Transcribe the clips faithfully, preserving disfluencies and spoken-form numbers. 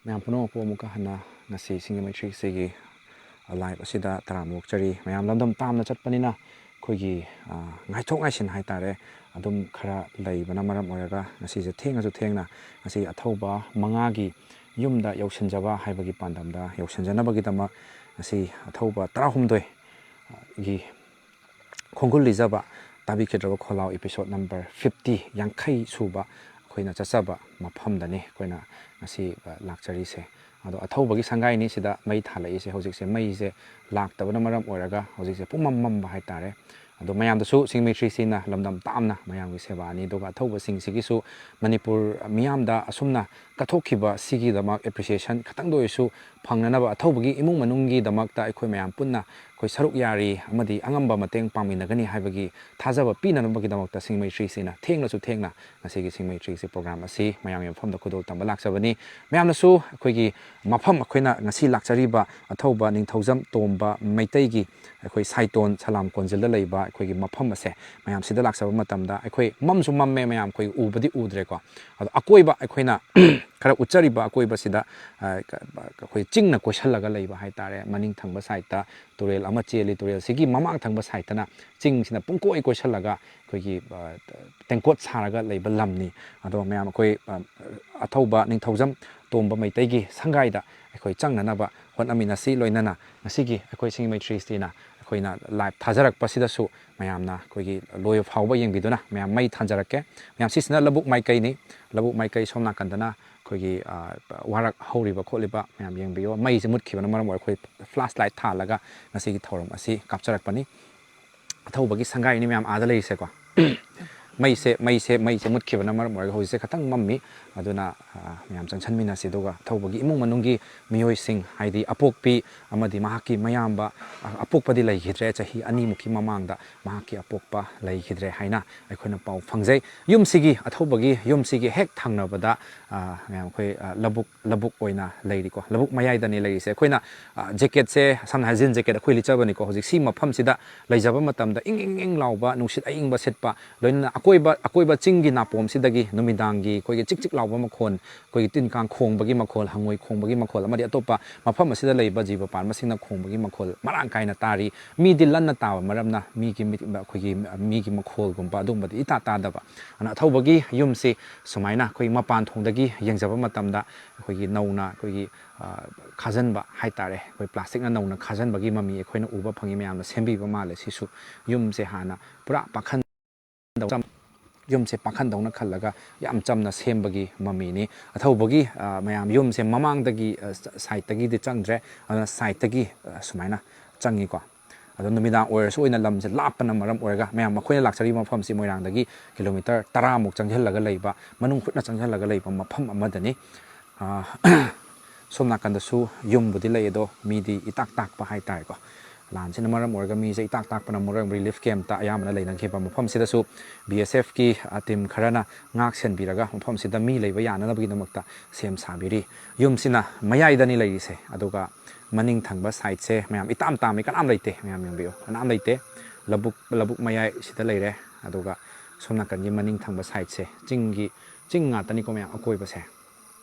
ꯃꯌꯥꯝ ꯄꯨꯝꯅꯃꯛꯄꯨ ꯑꯃꯨꯛꯀ ꯍꯟꯅ ꯉꯁꯤ ꯁꯤꯡꯒꯤ ꯃꯩꯇ꯭ꯔꯤꯁꯤꯒꯤ live ꯑꯁꯤꯗ ꯇꯔꯥꯝꯅ ꯑꯣꯛꯆꯔꯤ꯫ ꯃꯌꯥꯝ ꯂꯝꯗꯝ ꯇꯥꯝꯅ ꯆꯠꯄꯅꯤꯅ ꯑꯩꯈꯣꯏꯒꯤ, ꯑ, ꯉꯥꯏꯊꯣꯛ ꯉꯥꯏꯁꯤꯟ ꯍꯥꯏꯇꯥꯔꯦ, ꯑꯗꯨꯝ ꯈꯔ ꯂꯩꯕꯅ ꯃꯔꯝ ꯑꯣꯏꯔꯒ ꯉꯁꯤꯁꯦ ꯊꯦꯡꯉꯁꯨ ꯊꯦꯡꯅ ꯉꯁꯤ ꯑꯊꯧꯕ ꯃꯉꯥꯒꯤ ꯌꯨꯝꯗ ꯌꯧꯁꯤꯟꯖꯕ ꯍꯥꯏꯕꯒꯤ ꯄꯥꯟꯗꯝꯗ ꯌꯧꯁꯤꯟꯖꯅꯕꯒꯤꯗꯃꯛ ꯉꯁꯤ ꯑꯊꯧꯕ ꯇꯔꯥꯍꯨꯝꯗꯣꯏꯒꯤ ꯈꯣꯡꯒꯨꯜ ꯂꯤꯖꯕ ꯇꯥꯕꯤꯈꯤꯗ꯭ꯔꯕ ꯈꯣꯜꯂꯥꯎ episode number fifty, ꯌꯥꯡꯈꯩ ꯁꯨꯕ ꯑꯩꯈꯣꯏꯅ ꯆꯠꯆꯕ ꯃꯐꯝꯗꯅꯤ ꯑꯩꯈꯣꯏꯅ ꯉꯁꯤ, ꯑ, ꯂꯥꯛꯆꯔꯤꯁꯦ꯫ ꯑꯗꯣ ꯑꯊꯧꯕꯒꯤ ꯁꯪꯒꯥꯏꯅꯤ ꯁꯤꯗ ꯃꯩ ꯊꯥꯜꯂꯛꯏꯁꯦ꯫ ꯍꯧꯖꯤꯛꯁꯦ ꯃꯩꯁꯦ ꯂꯥꯛꯇꯕꯅ ꯃꯔꯝ ꯑꯣꯏꯔꯒ ꯍꯧꯖꯤꯛꯁꯦ ꯄꯨꯝꯃꯝ ꯃꯝꯕ ꯍꯥꯏꯇꯥꯔꯦ꯫ ꯑꯗꯣ ꯃꯌꯥꯝꯗꯁꯨ ꯁꯤꯡ ꯃꯩꯇ꯭ꯔꯤꯁꯤꯅ ꯂꯝꯗꯝ ꯇꯥꯝꯅ ꯃꯌꯥꯝꯒꯤ ꯁꯦꯕꯥꯅꯤ꯫ ꯑꯗꯨꯒ ꯑꯊꯧꯕꯁꯤꯡꯁꯤꯒꯤꯁꯨ ꯃꯅꯤꯄꯨꯔ ꯃꯤꯌꯥꯝꯗ ꯑꯁꯨꯝꯅ ꯀꯠꯊꯣꯛꯈꯤꯕ ꯁꯤꯒꯤꯗꯃꯛ appreciation ꯈꯇꯪꯗ ꯑꯣꯏꯔꯁꯨ ꯐꯪꯅꯅꯕ, ꯑꯊꯧꯕꯒꯤ ꯏꯃꯨꯡ ꯃꯅꯨꯡꯒꯤꯗꯃꯛꯇ ꯑꯩꯈꯣꯏ ꯃꯌꯥꯝ ꯄꯨꯟꯅ ꯑꯩꯈꯣꯏ ꯁꯔꯨꯛ ꯌꯥꯔꯤ ꯑꯃꯗꯤ ꯑꯉꯝꯕ ꯃꯇꯦꯡ ꯄꯥꯡꯃꯤꯟꯅꯒꯅꯤ ꯍꯥꯏꯕꯒꯤ ꯊꯥꯖꯕ ꯄꯤꯅꯅꯕꯒꯤꯗꯃꯛꯇ ꯁꯤꯡ ꯃꯩꯇ꯭ꯔꯤꯁꯤꯅ ꯊꯦꯡꯂꯁꯨ ꯊꯦꯡꯅ ꯉꯁꯤꯒꯤ ꯁꯤꯡ ꯃꯩꯇ꯭ꯔꯤꯁꯤ program ꯑꯁꯤ ꯃꯌꯥꯝꯒꯤ ꯃꯐꯝꯗ ꯈꯨꯗꯣꯜ ꯇꯝꯕ ꯂꯥꯛꯆꯕꯅꯤ꯫ ꯃꯌꯥꯝꯅꯁꯨ ꯑꯩꯈꯣꯏꯒꯤ ꯃꯐꯝ, ꯑꯩꯈꯣꯏꯅ ꯉꯁꯤ ꯂꯥꯛꯆꯔꯤꯕ ꯑꯊꯧꯕ ꯅꯤꯡꯊꯧꯖꯝ ꯇꯣꯝꯕ ꯃꯩꯇꯩꯒꯤ ꯑꯩꯈꯣꯏ ꯁꯥꯏꯇꯣꯟ ꯁꯂꯥꯝ ꯀꯣꯟꯖꯤꯜꯗ ꯂꯩꯕ ꯑꯩꯈꯣꯏꯒꯤ ꯃꯐꯝ ꯑꯁꯦ, ꯃꯌꯥꯝꯁꯤꯗ ꯂꯥꯛꯆꯕ ꯃꯇꯝꯗ ꯑꯩꯈꯣꯏ ꯃꯝꯁꯨ ꯃꯝꯃꯦ, ꯃꯌꯥꯝ ꯑꯩꯈꯣꯏ ꯎꯕꯗꯤ ꯎꯗ꯭ꯔꯦꯀꯣ꯫ ꯑꯗꯣ ꯑꯀꯣꯏꯕ ꯑꯩꯈꯣꯏꯅ ꯈꯔ ꯎꯠꯆꯔꯤꯕ ꯑꯀꯣꯏꯕꯁꯤꯗ, ꯑ, ꯀ-, ꯑꯩꯈꯣꯏ ꯆꯤꯡꯅ ꯀꯣꯏꯁꯜꯂꯒ ꯂꯩꯕ ꯍꯥꯏꯇꯥꯔꯦ꯫ ꯃꯅꯤꯡ ꯊꯪꯕ side ꯇ ꯇꯨꯔꯦꯜ ꯑꯃ ꯆꯦꯜꯂꯤ꯫ ꯇꯨꯔꯦꯜꯁꯤꯒꯤ ꯃꯃꯥꯡ ꯊꯪꯕ side ꯇꯅ ꯆꯤꯡꯁꯤꯅ ꯄꯨꯡꯀꯣꯏ ꯀꯣꯏꯁꯜꯂꯒ ꯑꯩꯈꯣꯏꯒꯤ, ꯑ, ꯇꯦꯡꯀꯣꯠ ꯁꯥꯔꯒ ꯂꯩꯕ ꯂꯝꯅꯤ꯫ ꯑꯗꯣ ꯃꯌꯥꯝ ꯑꯩꯈꯣꯏ, ꯑ, ꯑꯊꯧꯕ ꯅꯤꯡꯊꯧꯖꯝ ꯇꯣꯝꯕ ꯃꯩꯇꯩꯒꯤ ꯁꯪꯒꯥꯏꯗ ꯑꯩꯈꯣꯏ ꯆꯪꯅꯅꯕ ꯍꯣꯠꯅꯃꯤꯟꯅꯁꯤ꯫ ꯂꯣꯏꯅꯅ ꯉꯁꯤꯒꯤ ꯑꯩꯈꯣꯏ ꯁꯤꯡ ꯃꯩꯇ꯭ꯔꯤꯁꯤꯅ ꯑꯩꯈꯣꯏꯅ live ꯊꯥꯖꯔꯛꯄꯁꯤꯗꯁꯨ ꯃꯌꯥꯝꯅ ꯑꯩꯈꯣꯏꯒꯤ ꯂꯣꯏꯕ ꯐꯥꯎꯕ ꯌꯦꯡꯕꯤꯗꯨꯅ, ꯃꯌꯥꯝ ꯃꯩ ꯊꯥꯟꯖꯔꯛꯀꯦ꯫ ꯃꯌꯥꯝ, ꯁꯤꯁꯤꯅ ꯂꯧꯕꯨꯛ ꯃꯥꯏꯀꯩꯅꯤ꯫ ꯂꯧꯕꯨꯛ ꯃꯥꯏꯀꯩ ꯁꯣꯝ ꯅꯥꯀꯟꯗꯅ ꯑꯩꯈꯣꯏꯒꯤ, ꯑ, ꯋꯥꯔꯛ ꯍꯧꯔꯤꯕ ꯈꯣꯠꯂꯤꯕ ꯃꯌꯥꯝ ꯌꯦꯡꯕꯤꯌꯨ꯫ ꯃꯩꯁꯦ ꯃꯨꯠꯈꯤꯕꯅ ꯃꯔꯝ ꯑꯣꯏꯔꯒ ꯑꯩꯈꯣꯏ flashlight ꯊꯥꯜꯂꯒ ꯉꯁꯤꯒꯤ ꯊꯧꯔꯝ ꯑꯁꯤ ꯀꯥꯞꯆꯔꯛꯄꯅꯤ꯫ ꯑꯊꯧꯕꯒꯤ ꯁꯪꯒꯥꯏꯅꯤ ꯃꯌꯥꯝ ꯑꯥꯗ ꯂꯩꯔꯤꯁꯦꯀꯣ꯫ ꯃꯩꯁꯦ, ꯃꯩꯁꯦ, ꯃꯩꯁꯦ ꯃꯨꯠꯈꯤꯕꯅ ꯃꯔꯝ ꯑꯣꯏꯔꯒ ꯍꯧꯖꯤꯛꯁꯦ ꯈꯤꯇꯪ ꯃꯝꯃꯤ꯫ ꯑꯗꯨꯅ, ꯑ, ꯃꯌꯥꯝ ꯆꯪꯁꯟꯃꯤꯟꯅꯁꯤ꯫ ꯑꯗꯨꯒ ꯑꯊꯧꯕꯒꯤ ꯏꯃꯨꯡ ꯃꯅꯨꯡꯒꯤ ꯃꯤꯑꯣꯏꯁꯤꯡ, ꯍꯥꯏꯗꯤ ꯑꯄꯣꯛꯄꯤ ꯑꯃꯗꯤ ꯃꯍꯥꯛꯀꯤ ꯃꯌꯥꯝꯕ, ꯑ, ꯑꯄꯣꯛꯄꯗꯤ ꯂꯩꯈꯤꯗ꯭ꯔꯦ, ꯆꯍꯤ ꯑꯅꯤꯃꯨꯛꯀꯤ ꯃꯃꯥꯡꯗ ꯃꯍꯥꯛꯀꯤ ꯑꯄꯣꯛꯄ ꯂꯩꯈꯤꯗ꯭ꯔꯦ ꯍꯥꯏꯅ ꯑꯩꯈꯣꯏꯅ ꯄꯥꯎ ꯐꯪꯖꯩ꯫ ꯌꯨꯝꯁꯤꯒꯤ, ꯑꯊꯧꯕꯒꯤ ꯌꯨꯝꯁꯤꯒꯤ ꯍꯦꯛ ꯊꯪꯅꯕꯗ, ꯑ, ꯃꯌꯥꯝ ꯑꯩꯈꯣꯏ, ꯑ, ꯂꯧꯕꯨꯛ, ꯂꯧꯕꯨꯛ ꯑꯣꯏꯅ ꯂꯩꯔꯤꯀꯣ꯫ ꯂꯧꯕꯨꯛ ꯃꯌꯥꯏꯗꯅꯤ ꯂꯩꯔꯤꯁꯦ꯫ ꯑꯩꯈꯣꯏꯅ, ꯑ, jacket ꯁꯦ, ꯁꯝꯅ ꯍꯥꯏꯔ jean jacket ꯑꯩꯈꯣꯏ ꯂꯤꯠꯆꯕꯅꯤꯀꯣ꯫ ꯍꯧꯖꯤꯛ ꯁꯤ ꯃꯐꯝꯁꯤꯗ ꯂꯩꯖꯕ ꯃꯇꯝꯗ ꯏꯪ ꯏꯪ ꯏꯪ ꯂꯥꯎꯕ ꯅꯨꯡꯁꯤꯠ ꯑꯏꯪꯕ ꯁꯤꯠꯄ, ꯂꯣꯏꯅꯅ ꯑꯀꯣꯏ ꯑꯀꯣꯏꯕ, ꯑꯀꯣꯏꯕ ꯆꯤꯡꯒꯤ ꯅꯥꯄꯣꯝꯁꯤꯗꯒꯤ ꯅꯨꯃꯤꯗꯥꯡꯒꯤ ꯑꯩꯈꯣꯏꯒꯤ ꯆꯤꯛ ꯆꯤꯛ ꯂꯥꯎꯕ ꯃꯈꯣꯜ, ꯑꯩꯈꯣꯏꯒꯤ ꯇꯤꯟ ꯀꯥꯡ ꯈꯣꯡꯕꯒꯤ ꯃꯈꯣꯜ, ꯍꯪꯉꯣꯏ ꯈꯣꯡꯕꯒꯤ ꯃꯈꯣꯜ, ꯑꯃꯗꯤ ꯑꯇꯣꯞꯄ ꯃꯐꯝ ꯑꯁꯤꯗ ꯂꯩꯕ ꯖꯤꯕ ꯄꯥꯟꯕꯁꯤꯡꯅ ꯈꯣꯡꯕꯒꯤ ꯃꯈꯣꯜ ꯃꯔꯥꯡ ꯀꯥꯏꯅ ꯇꯥꯔꯤ꯫ ꯃꯤꯗꯤ ꯂꯟꯅ ꯇꯥꯕ ꯃꯔꯝꯅ ꯃꯤꯒꯤ ꯃꯤꯠ-, ꯑꯩꯈꯣꯏꯒꯤ ꯃꯤꯒꯤ ꯃꯈꯣꯜꯒꯨꯝꯕ ꯑꯗꯨꯒꯨꯝꯕꯗꯤ ꯏꯇꯥ ꯇꯥꯗꯕ꯫ ꯑꯗꯨꯅ ꯑꯊꯧꯕꯒꯤ ꯌꯨꯝꯁꯤ ꯁꯨꯃꯥꯏꯅ ꯑꯩꯈꯣꯏ ꯃꯄꯥꯟ ꯊꯣꯡꯗꯒꯤ ꯌꯦꯡꯖꯕ ꯃꯇꯝꯗ ꯑꯩꯈꯣꯏꯒꯤ ꯅꯧꯅ ꯑꯩꯈꯣꯏꯒꯤ, ꯑ, ꯈꯥꯖꯤꯟꯕ ꯍꯥꯏꯇꯥꯔꯦ, ꯑꯩꯈꯣꯏ ꯄ꯭ꯂꯥꯁꯇꯤꯛꯅ ꯅꯧꯅ ꯈꯥꯖꯤꯟꯕꯒꯤ ꯃꯃꯤ ꯑꯩꯈꯣꯏꯅ ꯎꯕ ꯐꯪꯉꯤ꯫ ꯃꯌꯥꯝꯅ ꯁꯦꯝꯕꯤꯕ ꯃꯥꯜꯂꯦ꯫ ꯁꯤꯁꯨ ꯌꯨꯝꯁꯦ ꯍꯥꯟꯅ ꯄꯨꯔꯥ ꯄꯥꯈꯟ ꯌꯨꯝꯁꯦ ꯄꯥꯈꯟꯗꯧꯅ ꯈꯜꯂꯒ ꯌꯥꯝ ꯆꯝꯅ ꯁꯦꯝꯕꯒꯤ ꯃꯃꯤꯅꯤ꯫ ꯑꯊꯧꯕꯒꯤ, ꯑ, ꯃꯌꯥꯝ ꯌꯨꯝꯁꯦ ꯃꯃꯥꯡꯗꯒꯤ, ꯑ, ꯁꯥꯏꯠꯇꯒꯤꯗꯤ ꯆꯪꯗ꯭ꯔꯦ, ꯑꯗꯨꯅ ꯁꯥꯏꯠꯇꯒꯤ, ꯑ, ꯁꯨꯃꯥꯏꯅ ꯆꯪꯉꯤꯀꯣ꯫ ꯑꯗꯣ ꯅꯨꯃꯤꯗꯥꯡ ꯑꯣꯏꯔꯁꯨ ꯑꯣꯏꯅ ꯂꯝꯁꯦ ꯂꯥꯞꯄꯅ ꯃꯔꯝ ꯑꯣꯏꯔꯒ ꯃꯌꯥꯝ, ꯃꯈꯣꯏꯅ ꯂꯥꯛꯆꯔꯤꯕ ꯃꯐꯝꯁꯤ ꯃꯣꯏꯔꯥꯡꯗꯒꯤ ꯀꯤꯂꯣꯃꯤꯇꯔ ꯇꯔꯥꯃꯨꯛ ꯆꯪꯁꯤꯜꯂꯒ ꯂꯩꯕ, ꯃꯅꯨꯡ ꯍꯨꯠꯅ ꯆꯪꯁꯤꯜꯂꯒ ꯂꯩꯕ ꯃꯐꯝ ꯑꯃꯗꯅꯤ꯫ ꯑ, ꯁꯣꯝ ꯅꯥꯀꯟꯗꯁꯨ ꯌꯨꯝꯕꯨꯗꯤ ꯂꯩ, ꯑꯗꯣ ꯃꯤꯗꯤ ꯏꯇꯥꯛ ꯇꯥꯛꯄ ꯍꯥꯏꯇꯥꯔꯦꯀꯣ꯫ ꯂꯥꯟꯁꯤꯅ ꯃꯔꯝ ꯑꯣꯏꯔꯒ ꯃꯤꯁꯦ ꯏꯇꯥꯛ ꯇꯥꯛꯄꯅ ꯃꯔꯝ relief camp-ꯇ ꯑꯌꯥꯝꯕꯅ ꯂꯩꯅꯈꯤꯕ ꯃꯐꯝꯁꯤꯗꯁꯨ B S F-ꯀꯤ, ꯑ, team ꯈꯔꯅ ꯉꯥꯛ ꯁꯦꯟꯕꯤꯔꯒ ꯃꯐꯝꯁꯤꯗ ꯃꯤ ꯂꯩꯕ ꯌꯥꯅꯅꯕꯒꯤꯗꯃꯛꯇ ꯁꯦꯝ ꯁꯥꯕꯤꯔꯤ꯫ ꯌꯨꯝꯁꯤꯅ ꯃꯌꯥꯏꯗꯅꯤ ꯂꯩꯔꯤꯁꯦ, ꯑꯗꯨꯒ ꯃꯅꯤꯡ ꯊꯪꯕ side-ꯁꯦ ꯃꯌꯥꯝ ꯏꯇꯥꯝ ꯇꯥꯝꯃꯤ, ꯀꯅꯥꯝ ꯂꯩꯇꯦ꯫ ꯃꯌꯥꯝ ꯌꯦꯡꯕꯤꯌꯨ, ꯀꯅꯥꯝ ꯂꯩꯇꯦ꯫ ꯂꯧꯕꯨꯛ, ꯂꯧꯕꯨꯛ ꯃꯌꯥꯏꯁꯤꯗ ꯂꯩꯔꯦ꯫ ꯑꯗꯨꯒ ꯁꯣꯝ ꯅꯥꯀꯟꯒꯤ ꯃꯅꯤꯡ ꯊꯪꯕ side-ꯁꯦ ꯆꯤꯡꯒꯤ, ꯆꯤꯡ ꯉꯥꯛꯇꯅꯤꯀꯣ ꯃꯌꯥꯝ ꯑꯀꯣꯏꯕꯁꯦ꯫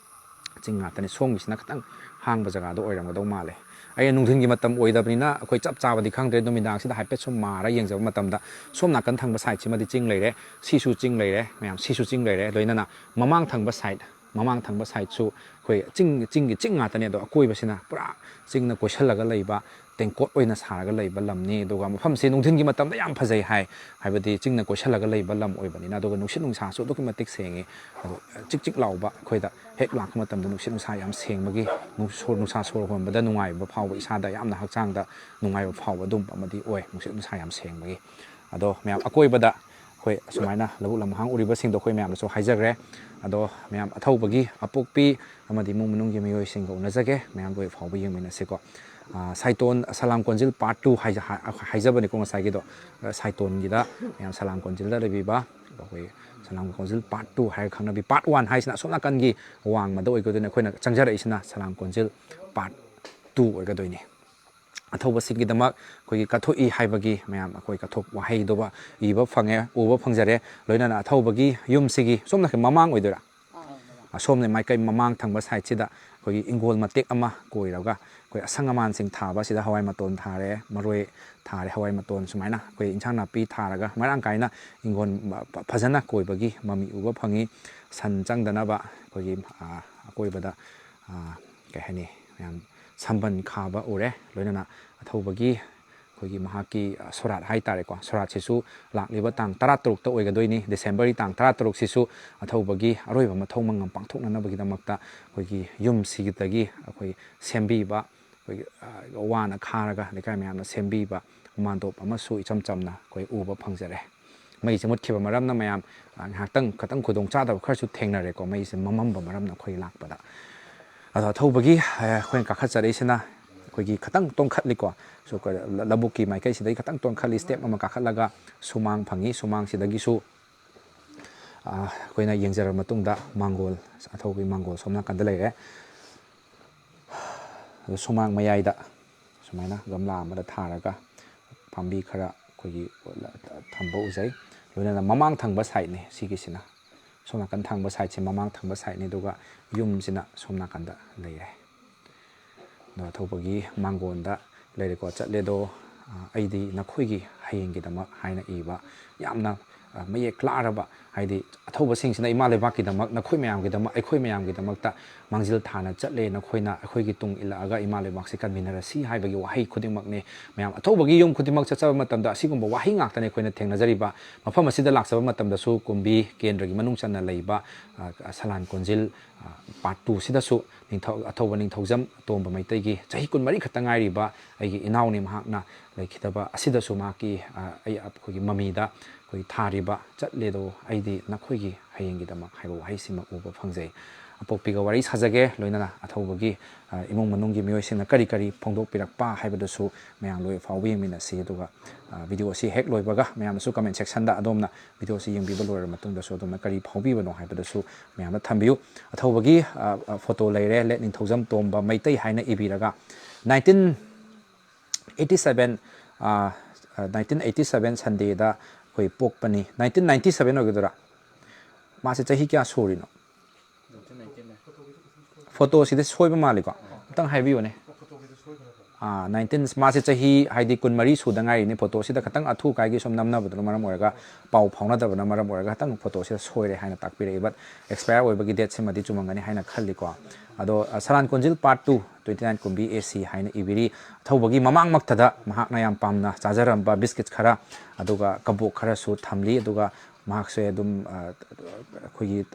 ꯆꯤꯡ ꯉꯥꯛꯇꯅꯤ꯫ ꯁꯣꯝꯒꯤꯁꯤꯅ ꯈꯤꯇꯪ ꯍꯥꯡꯕ ꯖꯒꯥꯗꯣ ꯑꯣꯏꯔꯝꯒꯗꯧ ꯃꯥꯜꯂꯦ꯫ ꯑꯩ ꯅꯨꯡꯊꯤꯟꯒꯤ ꯃꯇꯝ ꯑꯣꯏꯗꯕꯅꯤꯅ ꯑꯩꯈꯣꯏ ꯆꯞ ꯆꯥꯕꯗꯤ ꯈꯪꯗ꯭ꯔꯦ꯫ ꯅꯨꯃꯤꯗꯥꯡꯁꯤꯗ ꯍꯥꯏꯐꯦꯠ ꯁꯨꯝ ꯃꯥꯔ ꯌꯦꯡꯖꯕ ꯃꯇꯝꯗ ꯁꯣꯝ ꯅꯥꯀꯟ ꯊꯪꯕ side-ꯁꯤꯃꯗꯤ ꯆꯤꯡ ꯂꯩꯔꯦ, ꯁꯤꯁꯨ ꯆꯤꯡ ꯂꯩꯔꯦ ꯃꯌꯥꯝ, ꯁꯤꯁꯨ ꯆꯤꯡ ꯂꯩꯔꯦ꯫ ꯂꯣꯏꯅꯅ ꯃꯃꯥꯡ ꯊꯪꯕ side, ꯃꯃꯥꯡ ꯊꯪꯕ side-ꯁꯨ ꯑꯩꯈꯣꯏ ꯆꯤꯡ, ꯆꯤꯡꯒꯤ ꯆꯤꯡ ꯉꯥꯛꯇꯅꯦ꯫ ꯑꯗꯣ ꯑꯀꯣꯏꯕꯁꯤꯅ ꯄꯨꯔꯥ ꯆꯤꯡꯅ ꯀꯣꯏꯁꯜꯂꯒ ꯂꯩꯕ, ꯇꯦꯡꯀꯣꯠ ꯑꯣꯏꯅ ꯁꯥꯔꯒ ꯂꯩꯕ ꯂꯝꯅꯤ꯫ ꯑꯗꯨꯒ ꯃꯐꯝꯁꯦ ꯅꯨꯡꯊꯤꯟꯒꯤ ꯃꯇꯝꯗ ꯌꯥꯝ ꯐꯖꯩ ꯍꯥꯏ, ꯍꯥꯏꯕꯗꯤ ꯆꯤꯡꯅ ꯀꯣꯏꯁꯜꯂꯒ ꯂꯩꯕ ꯂꯝ ꯑꯣꯏꯕꯅꯤꯅ꯫ ꯑꯗꯨꯒ ꯅꯨꯡꯁꯤꯠ ꯅꯨꯡꯁꯥꯁꯨ ꯑꯗꯨꯛꯀꯤ ꯃꯇꯤꯛ ꯁꯦꯡꯉꯤ꯫ ꯑꯗꯣ ꯆꯤꯛ ꯆꯤꯛ ꯂꯥꯎꯕ ꯑꯩꯈꯣꯏꯗ ꯍꯦꯛ ꯂꯥꯛꯄ ꯃꯇꯝꯗ ꯅꯨꯡꯁꯤꯠ ꯅꯨꯡꯁꯥ ꯌꯥꯝ ꯁꯦꯡꯕꯒꯤ, ꯅꯨꯡ-, ꯁꯣꯔ, ꯅꯨꯡꯁꯥ ꯁꯣꯔ ꯍꯣꯟꯕꯗ ꯅꯨꯡꯉꯥꯏꯕ ꯐꯥꯎꯕ, ꯏꯁꯥꯗ ꯌꯥꯝꯅ ꯍꯛꯆꯥꯡꯗ ꯅꯨꯡꯉꯥꯏꯕ ꯐꯥꯎꯕ ꯑꯗꯨꯝꯕ ꯑꯃꯗꯤ ꯑꯣꯏ, ꯅꯨꯡꯁꯤꯠ ꯅꯨꯡꯁꯥ ꯌꯥꯝ ꯁꯦꯡꯕꯒꯤ꯫ ꯑꯗꯣ ꯃꯌꯥꯝ ꯑꯀꯣꯏꯕꯗ ꯑꯩꯈꯣꯏ ꯑꯁꯨꯃꯥꯏꯅ ꯂꯧꯕꯨꯛ ꯂꯝꯍꯥꯡ ꯎꯔꯤꯕꯁꯤꯡꯗꯣ ꯑꯩꯈꯣꯏ ꯃꯌꯥꯝꯗꯁꯨ ꯍꯥꯏꯖꯈ꯭ꯔꯦ꯫ ꯑꯗꯣ ꯃꯌꯥꯝ ꯑꯊꯧꯕꯒꯤ ꯑꯄꯣꯛꯄꯤ ꯑꯃꯗꯤ ꯏꯃꯨꯡ ꯃꯅꯨꯡꯒꯤ ꯃꯤꯑꯣꯏꯁꯤꯡꯒ ꯎꯅꯖꯒꯦ꯫ ꯃꯌꯥꯝ ꯂꯣꯏ ꯐꯥꯎꯕ ꯌꯦꯡꯃꯤꯟꯅꯁꯤꯀꯣ꯫ ꯑ, ꯁꯥꯏꯇꯣꯟ ꯁꯂꯥꯝ ꯀꯣꯟꯖꯤꯜ part two ꯍꯥꯏꯖ-, ꯍꯥꯏ-, ꯍꯥꯏꯖꯕꯅꯤꯀꯣ ꯉꯁꯥꯏꯒꯤꯗꯣ꯫ ꯑ, ꯁꯥꯏꯇꯣꯟꯒꯤꯗ ꯃꯌꯥꯝ ꯁꯂꯥꯝ ꯀꯣꯟꯖꯤꯜꯗ ꯂꯩꯕꯤꯕ ꯑꯩꯈꯣꯏ ꯁꯂꯥꯝ ꯀꯣꯟꯖꯤꯜ part two ꯍꯥꯏꯔ ꯈꯪꯅꯕꯤ꯫ Part one ꯍꯥꯏꯁꯤꯅ ꯑꯁꯣꯝ ꯅꯥꯀꯟꯒꯤ ꯋꯥꯡꯃꯗ ꯑꯣꯏꯒꯗꯣꯏꯅꯤ꯫ ꯑꯩꯈꯣꯏꯅ ꯆꯪꯖꯔꯛꯏꯁꯤꯅ ꯁꯂꯥꯝ ꯀꯣꯟꯖꯤꯜ part two ꯑꯣꯏꯒꯗꯣꯏꯅꯤ꯫ ꯑꯊꯧꯕꯁꯤꯡꯒꯤꯗꯃꯛ ꯑꯩꯈꯣꯏꯒꯤ ꯀꯠꯊꯣꯛꯏ ꯍꯥꯏꯕꯒꯤ ꯃꯌꯥꯝ ꯑꯩꯈꯣꯏ ꯀꯠꯊꯣꯛ ꯋꯥꯍꯩꯗꯨꯕ ꯏꯕ ꯐꯪꯉꯦ, ꯎꯕ ꯐꯪꯖꯔꯦ꯫ ꯂꯣꯏꯅꯅ ꯑꯊꯧꯕꯒꯤ ꯌꯨꯝꯁꯤꯒꯤ ꯁꯣꯝꯅ ꯃꯃꯥꯡ ꯑꯣꯏꯗꯣꯏꯔꯥ? ꯑꯁꯣꯝꯅ ꯃꯥꯏꯀꯩ ꯃꯃꯥꯡ ꯊꯪꯕ ꯁꯥꯏꯠꯁꯤꯗ ꯑꯩꯈꯣꯏꯒꯤ ꯏꯪꯒꯣꯜ ꯃꯇꯦꯛ ꯑꯃ ꯀꯣꯏꯔꯒ ꯑꯩꯈꯣꯏ ꯑꯁꯪ ꯑꯃꯥꯟꯁꯤꯡ ꯊꯥꯕ, ꯁꯤꯗ ꯍꯋꯥꯏ ꯃꯇꯣꯟ ꯊꯥꯔꯦ, ꯃꯔꯣꯏ ꯊꯥꯔꯦ, ꯍꯋꯥꯏ ꯃꯇꯣꯟ ꯁꯨꯃꯥꯏꯅ ꯑꯩꯈꯣꯏ ꯏꯟꯁꯥꯡ ꯅꯥꯄꯤ ꯊꯥꯔꯒ ꯃꯔꯥꯡ ꯀꯥꯏꯅ ꯏꯪꯒꯣꯜ ꯐꯖꯅ ꯀꯣꯏꯕꯒꯤ ꯃꯃꯤ ꯎꯕ ꯐꯪꯉꯤ꯫ ꯁꯟ ꯆꯪꯗꯅꯕ ꯑꯩꯈꯣꯏꯒꯤ ꯑꯀꯣꯏꯕꯗ ꯀꯩ ꯍꯥꯏꯅꯤ, ꯃꯌꯥꯝ ꯁꯝꯕꯟ ꯈꯥꯕ ꯎꯔꯦ꯫ ꯂꯣꯏꯅꯅ ꯑꯊꯧꯕꯒꯤ ꯑꯩꯈꯣꯏꯒꯤ ꯃꯍꯥꯛꯀꯤ ꯁꯣꯔꯥꯠ ꯍꯥꯏ ꯇꯥꯔꯦꯀꯣ, ꯁꯣꯔꯥꯠꯁꯤꯁꯨ ꯂꯥꯛꯂꯤꯕ ꯇꯥꯡ ꯇꯔꯥꯇꯔꯨꯛꯇ ꯑꯣꯏꯒꯗꯣꯏꯅꯤ, ꯗꯤꯁꯦꯝꯕꯔꯒꯤ ꯇꯥꯡ ꯇꯔꯥꯇꯔꯨꯛꯁꯤꯁꯨ ꯑꯊꯧꯕꯒꯤ ꯑꯔꯣꯏꯕ ꯃꯊꯧ ꯃꯉꯝ ꯄꯥꯡꯊꯣꯛꯅꯅꯕꯒꯤꯗꯃꯛꯇ ꯑꯩꯈꯣꯏꯒꯤ ꯌꯨꯝꯁꯤꯗꯒꯤ ꯑꯩꯈꯣꯏ ꯁꯦꯝꯕꯤꯕ, ꯑꯩꯈꯣꯏꯒꯤ ꯋꯥꯅ ꯈꯥꯔꯒ ꯂꯩꯀꯥꯏ ꯃꯌꯥꯝꯅ ꯁꯦꯝꯕꯤꯕ ꯃꯥꯟꯗꯣꯞ ꯑꯃꯁꯨ ꯏꯆꯝ ꯆꯝꯅ ꯑꯩꯈꯣꯏ ꯎꯕ ꯐꯪꯖꯔꯦ꯫ ꯃꯩꯁꯦ ꯃꯨꯠꯈꯤꯕ ꯃꯔꯝꯅ ꯃꯌꯥꯝ ꯉꯥꯏꯍꯥꯛꯇꯪ ꯈꯇꯪ ꯈꯨꯗꯣꯡ ꯆꯥꯗꯕ ꯈꯔꯁꯨ ꯊꯦꯡꯅꯔꯦꯀꯣ, ꯃꯩꯁꯦ ꯃꯝꯃꯝꯕ ꯃꯔꯝꯅ ꯑꯩꯈꯣꯏ ꯂꯥꯛꯄꯗ꯫ ꯑꯗꯣ ꯑꯊꯧꯕꯒꯤ ꯑꯩꯈꯣꯏꯅ ꯀꯥꯈꯠꯆꯔꯛꯏꯁꯤꯅ ꯑꯩꯈꯣꯏꯒꯤ ꯈꯇꯪ ꯇꯣꯡꯈꯠꯂꯤꯀꯣ, ꯂꯧꯕꯨꯛꯀꯤ ꯃꯥꯏꯀꯩꯁꯤꯗꯒꯤ ꯈꯇꯪ ꯇꯣꯡꯈꯠꯂꯤ, ꯁ꯭ꯇꯦꯞ ꯑꯃ ꯀꯥꯈꯠꯂꯒ ꯁꯨꯃꯥꯡ ꯐꯪꯉꯤ꯫ ꯁꯨꯃꯥꯡꯁꯤꯗꯒꯤꯁꯨ ꯑꯩꯈꯣꯏꯅ ꯌꯦꯡꯖꯔꯕ ꯃꯇꯨꯡꯗ ꯃꯥꯡꯒꯣꯜ, ꯑꯊꯧꯕꯒꯤ ꯃꯥꯡꯒꯣꯜ ꯁꯣꯝ ꯅꯥꯀꯟꯗ ꯂꯩꯔꯦ꯫ ꯑꯗꯣ ꯁꯨꯃꯥꯡ ꯃꯌꯥꯏꯗ ꯁꯨꯃꯥꯏꯅ ꯒꯝꯂꯥ ꯑꯃꯗ ꯊꯥꯔꯒ ꯄꯥꯝꯕꯤ ꯈꯔ ꯑꯩꯈꯣꯏꯒꯤ ꯊꯝꯕ ꯎꯖꯩ꯫ ꯂꯣꯏꯅꯅ ꯃꯃꯥꯡ ꯊꯪꯕ ꯁꯥꯏꯠꯅꯤ ꯁꯤꯒꯤꯁꯤꯅ, ꯁꯣꯝ ꯅꯥꯀꯟ ꯊꯪꯕ ꯁꯥꯏꯠꯁꯦ ꯃꯃꯥꯡ ꯊꯪꯕ ꯁꯥꯏꯠꯅꯤ, ꯑꯗꯨꯒ ꯌꯨꯝꯁꯤꯅ ꯁꯣꯝ ꯅꯥꯀꯟꯗ ꯂꯩꯔꯦ꯫ ꯑꯗꯣ ꯑꯊꯧꯕꯒꯤ ꯃꯥꯡꯒꯣꯟꯗ ꯂꯩꯔꯦꯀꯣ, ꯆꯠꯂꯦꯗꯣ, ꯑꯩꯗꯤ ꯅꯈꯣꯏꯒꯤ ꯍꯌꯦꯡꯒꯤꯗꯃꯛ ꯍꯥꯏꯅ ꯏꯕ ꯌꯥꯝꯅ ꯃꯌꯦꯛ ꯂꯥꯔꯕ, ꯍꯥꯏꯗꯤ ꯑꯊꯧꯕꯁꯤꯡꯁꯤꯅ ꯏꯃꯥ ꯂꯩꯕꯥꯛꯀꯤꯗꯃꯛ, ꯅꯈꯣꯏ ꯃꯌꯥꯝꯒꯤꯗꯃꯛ, ꯑꯩꯈꯣꯏ ꯃꯌꯥꯝꯒꯤꯗꯃꯛꯇ ꯃꯥꯡꯖꯤꯜ ꯊꯥꯅ ꯆꯠꯂꯦ, ꯅꯈꯣꯏꯅ ꯑꯩꯈꯣꯏꯒꯤ ꯇꯨꯡ ꯏꯜꯂꯛꯑꯒ ꯏꯃꯥ ꯂꯩꯕꯥꯛꯁꯤ ꯀꯟꯃꯤꯟꯅꯔꯁꯤ ꯍꯥꯏꯕꯒꯤ ꯋꯥꯍꯩ ꯈꯨꯗꯤꯡꯃꯛꯅꯤ꯫ ꯃꯌꯥꯝ ꯑꯊꯧꯕꯒꯤ ꯌꯨꯝ ꯈꯨꯗꯤꯡꯃꯛ ꯆꯠꯆꯕ ꯃꯇꯝꯗ ꯑꯁꯤꯒꯨꯝꯕ ꯋꯥꯍꯩ ꯉꯥꯛꯇꯅꯤ ꯑꯩꯈꯣꯏꯅ ꯊꯦꯡꯅꯖꯔꯤꯕ꯫ ꯃꯐꯝ ꯑꯁꯤꯗ ꯂꯥꯛꯆꯕ ꯃꯇꯝꯗꯁꯨ ꯀꯨꯝꯕꯤ ꯀꯦꯟꯗ꯭ꯔꯒꯤ ꯃꯅꯨꯡ ꯆꯟꯅ ꯂꯩꯕ ꯁꯂꯥꯟ ꯀꯣꯟꯖꯤꯜ ꯄꯥꯔꯠ ꯇꯨꯁꯤꯗꯁꯨ ꯅꯤꯡꯊꯧ, ꯑꯊꯧꯕ ꯅꯤꯡꯊꯧꯖꯝ ꯇꯣꯝꯕ ꯃꯩꯇꯩꯒꯤ ꯆꯍꯤ ꯀꯨꯟꯃꯔꯤ ꯈꯛꯇ ꯉꯥꯏꯔꯤꯕ ꯑꯩꯒꯤ ꯏꯅꯥꯎꯅꯤ꯫ ꯃꯍꯥꯛꯅ ꯂꯩꯈꯤꯗꯕ ꯑꯁꯤꯗꯁꯨ ꯃꯍꯥꯛꯀꯤ, ꯑꯩ, ꯑꯩꯈꯣꯏꯒꯤ ꯃꯃꯤꯗ ꯑꯩꯈꯣꯏ ꯊꯥꯔꯤꯕ "ꯆꯠꯂꯦꯗꯣ ꯑꯩꯗꯤ ꯅꯈꯣꯏꯒꯤ ꯍꯌꯦꯡꯒꯤꯗꯃꯛ" ꯍꯥꯏꯕ ꯋꯥꯍꯩꯁꯤꯃ ꯎꯕ ꯐꯪꯖꯩ꯫ ꯑꯄꯣꯛꯄꯤꯒ ꯋꯥꯔꯤ ꯁꯥꯖꯒꯦ, ꯂꯣꯏꯅꯅ ꯑꯊꯧꯕꯒꯤ ꯏꯃꯨꯡ ꯃꯅꯨꯡꯒꯤ ꯃꯤꯑꯣꯏꯁꯤꯡꯅ ꯀꯔꯤ ꯀꯔꯤ ꯐꯣꯡꯗꯣꯛꯄꯤꯔꯛꯄ ꯍꯥꯏꯕꯗꯨꯁꯨ ꯃꯌꯥꯝ ꯂꯣꯏ ꯐꯥꯎꯕ ꯌꯦꯡꯃꯤꯟꯅꯁꯤ꯫ ꯑꯗꯨꯒ ꯚꯤꯗꯤꯑꯣ ꯑꯁꯤ ꯍꯦꯛ ꯂꯣꯏꯕꯒ ꯃꯌꯥꯝꯅꯁꯨ ꯀꯃꯦꯟ ꯁꯦꯛꯁꯟꯗ ꯑꯗꯣꯝꯅ ꯚꯤꯗꯤꯑꯣ ꯑꯁꯤ ꯌꯦꯡꯕꯤꯕ ꯂꯣꯏꯔꯕ ꯃꯇꯨꯡꯗꯁꯨ ꯑꯗꯣꯝꯅ ꯀꯔꯤ ꯐꯥꯎꯕꯤꯕꯅꯣ ꯍꯥꯏꯕꯗꯨꯁꯨ ꯃꯌꯥꯝꯅ ꯊꯝꯕꯤꯌꯨ꯫ ꯑꯊꯧꯕꯒꯤ ꯐꯣꯇꯣ ꯂꯩꯔꯦ, ꯂꯦꯠ ꯅꯤꯡꯊꯧꯖꯝ ꯇꯣꯝꯕ ꯃꯩꯇꯩ ꯍꯥꯏꯅ ꯏꯕꯤꯔꯒ, nineteen eighty seven, nineteen eighty seven ꯁꯟꯗꯦꯗ ꯑꯩꯈꯣꯏ ꯄꯣꯛꯄꯅꯤ꯫ ꯅꯥꯏꯟꯇꯤꯟ ꯅꯥꯏꯟꯇꯤ ꯁꯕꯦꯟ ꯑꯣꯏꯒꯗꯣꯏꯔꯥ? ꯃꯥꯁꯦ ꯆꯍꯤ ꯀꯌꯥ ꯁꯨꯔꯤꯅꯣ? ꯐꯣꯇꯣꯁꯤꯗ ꯁꯣꯏꯕ ꯃꯥꯜꯂꯤꯀꯣ, ꯑꯝꯇꯪ ꯍꯥꯏꯕꯤꯌꯨꯅꯦ꯫ ꯅꯥꯏꯟꯇꯤꯟ, ꯃꯥꯁꯦ ꯆꯍꯤ ꯍꯥꯏꯗꯤ ꯀꯨꯟꯃꯔꯤ ꯁꯨꯗ ꯉꯥꯏꯔꯤꯅꯤ꯫ ꯐꯣꯇꯣꯁꯤꯗ ꯈꯤꯇꯪ ꯑꯊꯨ ꯑꯀꯥꯏꯒꯤ ꯁꯨꯝ ꯅꯝꯅꯕꯗꯨꯅ ꯃꯔꯝ ꯑꯣꯏꯔꯒ, ꯄꯥꯎ ꯐꯥꯎꯅꯗꯕꯅ ꯃꯔꯝ ꯑꯣꯏꯔꯒ ꯈꯤꯇꯪ ꯐꯣꯇꯣꯁꯤꯗ ꯁꯣꯏꯔꯦ ꯍꯥꯏꯅ ꯇꯥꯛꯄꯤꯔꯛꯏ꯫ But expire ꯑꯣꯏꯕꯒꯤ date ꯁꯤꯃꯗꯤ ꯆꯨꯝꯃꯝꯒꯅꯤ ꯍꯥꯏꯅ ꯈꯜꯂꯤꯀꯣ꯫ ꯑꯗꯣ, ꯑ, ꯁꯂꯥꯟ ꯀꯣꯟꯖꯤꯜ part two, twenty nine ꯀꯨꯝꯕꯤ A C ꯍꯥꯏꯅ ꯏꯕꯤꯔꯤ꯫ ꯑꯊꯧꯕꯒꯤ ꯃꯃꯥꯡꯃꯛꯇꯗ ꯃꯍꯥꯛꯅ ꯌꯥꯝ ꯄꯥꯝꯅ ꯆꯥꯖꯔꯝꯕ biscuit ꯈꯔ, ꯑꯗꯨꯒ ꯀꯕꯣꯛ ꯈꯔꯁꯨ ꯊꯝꯂꯤ꯫ ꯑꯗꯨꯒ ꯃꯍꯥꯛꯁꯦ ꯑꯗꯨꯝ, ꯑ, ꯑꯩꯈꯣꯏꯒꯤ,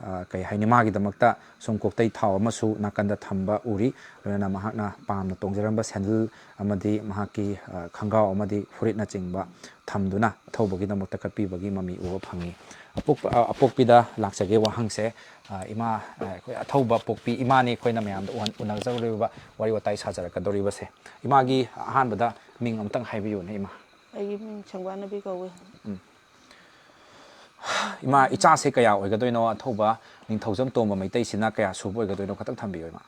ꯑ, ꯀꯩ ꯍꯥꯏꯅꯤ, ꯃꯥꯒꯤꯗꯃꯛꯇ ꯁꯨꯝ ꯀꯣꯛꯇꯩ ꯊꯥꯎ ꯑꯃꯁꯨ ꯅꯥꯀꯟꯗ ꯊꯝꯕ ꯎꯔꯤ꯫ ꯂꯣꯏꯅꯅ ꯃꯍꯥꯛꯅ ꯄꯥꯝꯅ ꯇꯣꯡꯖꯔꯝꯕ ꯁꯦꯟꯗꯜ ꯑꯃꯗꯤ ꯃꯍꯥꯛꯀꯤ, ꯑ, ꯈꯪꯒꯥꯎ ꯑꯃꯗꯤ ꯐꯨꯔꯤꯠꯅꯆꯤꯡꯕ ꯊꯝꯗꯨꯅ ꯑꯊꯧꯕꯒꯤꯗꯃꯛꯇ ꯀꯠꯄꯤꯕꯒꯤ ꯃꯃꯤ ꯎꯕ ꯐꯪꯉꯤ꯫ ꯑꯄꯣꯛꯄ-, ꯑ, ꯑꯄꯣꯛꯄꯤꯗ ꯂꯥꯛꯆꯒꯦ ꯋꯥꯍꯪꯁꯦ, ꯑ, ꯏꯃꯥ, ꯑ, ꯑꯩꯈꯣꯏ ꯑꯊꯧꯕ ꯄꯣꯛꯄꯤ ꯏꯃꯥꯅꯤ ꯑꯩꯈꯣꯏꯅ ꯃꯌꯥꯝꯗ ꯎꯍꯟ-, ꯎꯅꯖꯔꯨꯔꯤꯕ ꯋꯥꯔꯤ ꯋꯥꯇꯥꯏ ꯁꯥꯖꯔꯛꯀꯗꯧꯔꯤꯕꯁꯦ꯫ ꯏꯃꯥꯒꯤ ꯑꯍꯥꯟꯕꯗ ꯃꯤꯡ ꯑꯃꯇꯪ ꯍꯥꯏꯕꯤꯌꯨꯅꯦ, ꯏꯃꯥ꯫ ꯑꯩꯒꯤ ꯃꯤꯡ ꯁꯪꯕꯥꯅꯕꯤ ꯀꯧꯏ꯫ ꯎꯝ꯫ ꯏꯃꯥ, ꯏꯆꯥꯁꯦ ꯀꯌꯥ ꯑꯣꯏꯒꯗꯣꯏꯅꯣ? ꯑꯊꯧꯕ ꯅꯤꯡꯊꯧꯖꯝ ꯇꯣꯝꯕ ꯃꯩꯇꯩꯁꯤꯅ ꯀꯌꯥ ꯁꯨꯕ ꯑꯣꯏꯒꯗꯣꯏꯅꯣ? ꯈꯇꯪ ꯊꯝꯕꯤꯌꯨ, ꯏꯃꯥ꯫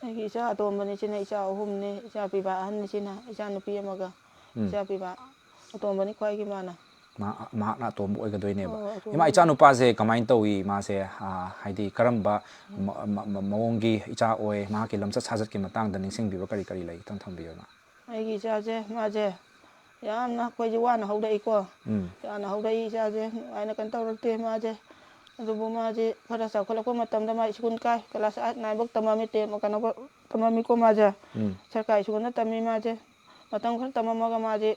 ꯑꯩꯒꯤ ꯏꯆꯥ ꯑꯇꯣꯝꯕꯅꯤ ꯁꯤꯅ, ꯏꯆꯥ ꯑꯍꯨꯝꯅꯤ꯫ ꯏꯆꯥ ꯄꯤꯕꯥ ꯑꯍꯟꯅꯤ ꯁꯤꯅ, ꯏꯆꯥ ꯅꯨꯄꯤ ꯑꯃꯒ꯫ ꯎꯝ꯫ ꯏꯆꯥ ꯄꯤꯕꯥ ꯑꯇꯣꯝꯕꯅꯤ ꯈ꯭ꯋꯥꯏꯒꯤ ꯃꯥꯅ꯫ ꯃꯍꯥꯛ-, ꯃꯍꯥꯛꯅ ꯑꯇꯣꯝꯕ ꯑꯣꯏꯒꯗꯣꯏꯅꯦꯕ꯫ ꯑꯣ, ꯑꯇꯣꯝꯕ ꯏꯃꯥ, ꯑꯣꯏ-, ꯏꯆꯥꯅꯨꯄꯥꯁꯦ ꯀꯃꯥꯏꯅ ꯇꯧꯏ? ꯃꯥꯁꯦ, ꯑ, ꯍꯥꯏꯗꯤ ꯀꯔꯝꯕ ꯎꯝ꯫ ꯃ-, ꯃ-, ꯃ-, ꯃꯑꯣꯡꯒꯤ ꯏꯆꯥ ꯑꯣꯏ? ꯃꯍꯥꯛꯀꯤ ꯂꯝꯆꯠ ꯁꯥꯖꯠꯀꯤ ꯃꯇꯥꯡꯗ ꯅꯤꯡꯁꯤꯡꯕꯤꯕ ꯀꯔꯤ ꯀꯔꯤ ꯂꯩ? ꯈꯤꯇꯪ ꯊꯝꯕꯤꯌꯨ, ꯏꯃꯥ꯫ ꯑꯩꯒꯤ ꯏꯆꯥꯁꯦ, ꯃꯥꯁꯦ ꯌꯥꯝꯅ ꯑꯩꯈꯣꯏꯁꯦ ꯋꯥꯅ ꯍꯧꯔꯛꯏꯀꯣ꯫ ꯎꯝ꯫ ꯋꯥꯅ ꯍꯧꯔꯛꯏ ꯏꯆꯥꯁꯦ, ꯅꯨꯡꯉꯥꯏꯅ ꯀꯩꯅꯣ ꯇꯧꯔꯛꯇꯦ ꯃꯥꯁꯦ꯫ ꯑꯗꯨꯕꯨ ꯃꯥꯁꯦ ꯈꯔ ꯆꯥꯎꯈꯠꯂꯛꯄ ꯃꯇꯝꯗ ꯃꯥ ꯁ꯭ꯀꯨꯜ ꯀꯥꯏ, class eight nine ꯐꯥꯎ ꯇꯝꯃꯝꯃꯤ, ten ꯀꯩꯅꯣ ꯐꯥꯎ ꯇꯝꯃꯝꯃꯤꯀꯣ ꯃꯥꯁꯦ꯫ ꯎꯝ꯫ ꯁꯔꯀꯥꯔ ꯁ꯭ꯀꯨꯜꯗ ꯇꯝꯃꯤ ꯃꯥꯁꯦ꯫ ꯃꯇꯝ ꯈꯔ ꯇꯝꯃꯝꯃꯒ ꯃꯥꯁꯦ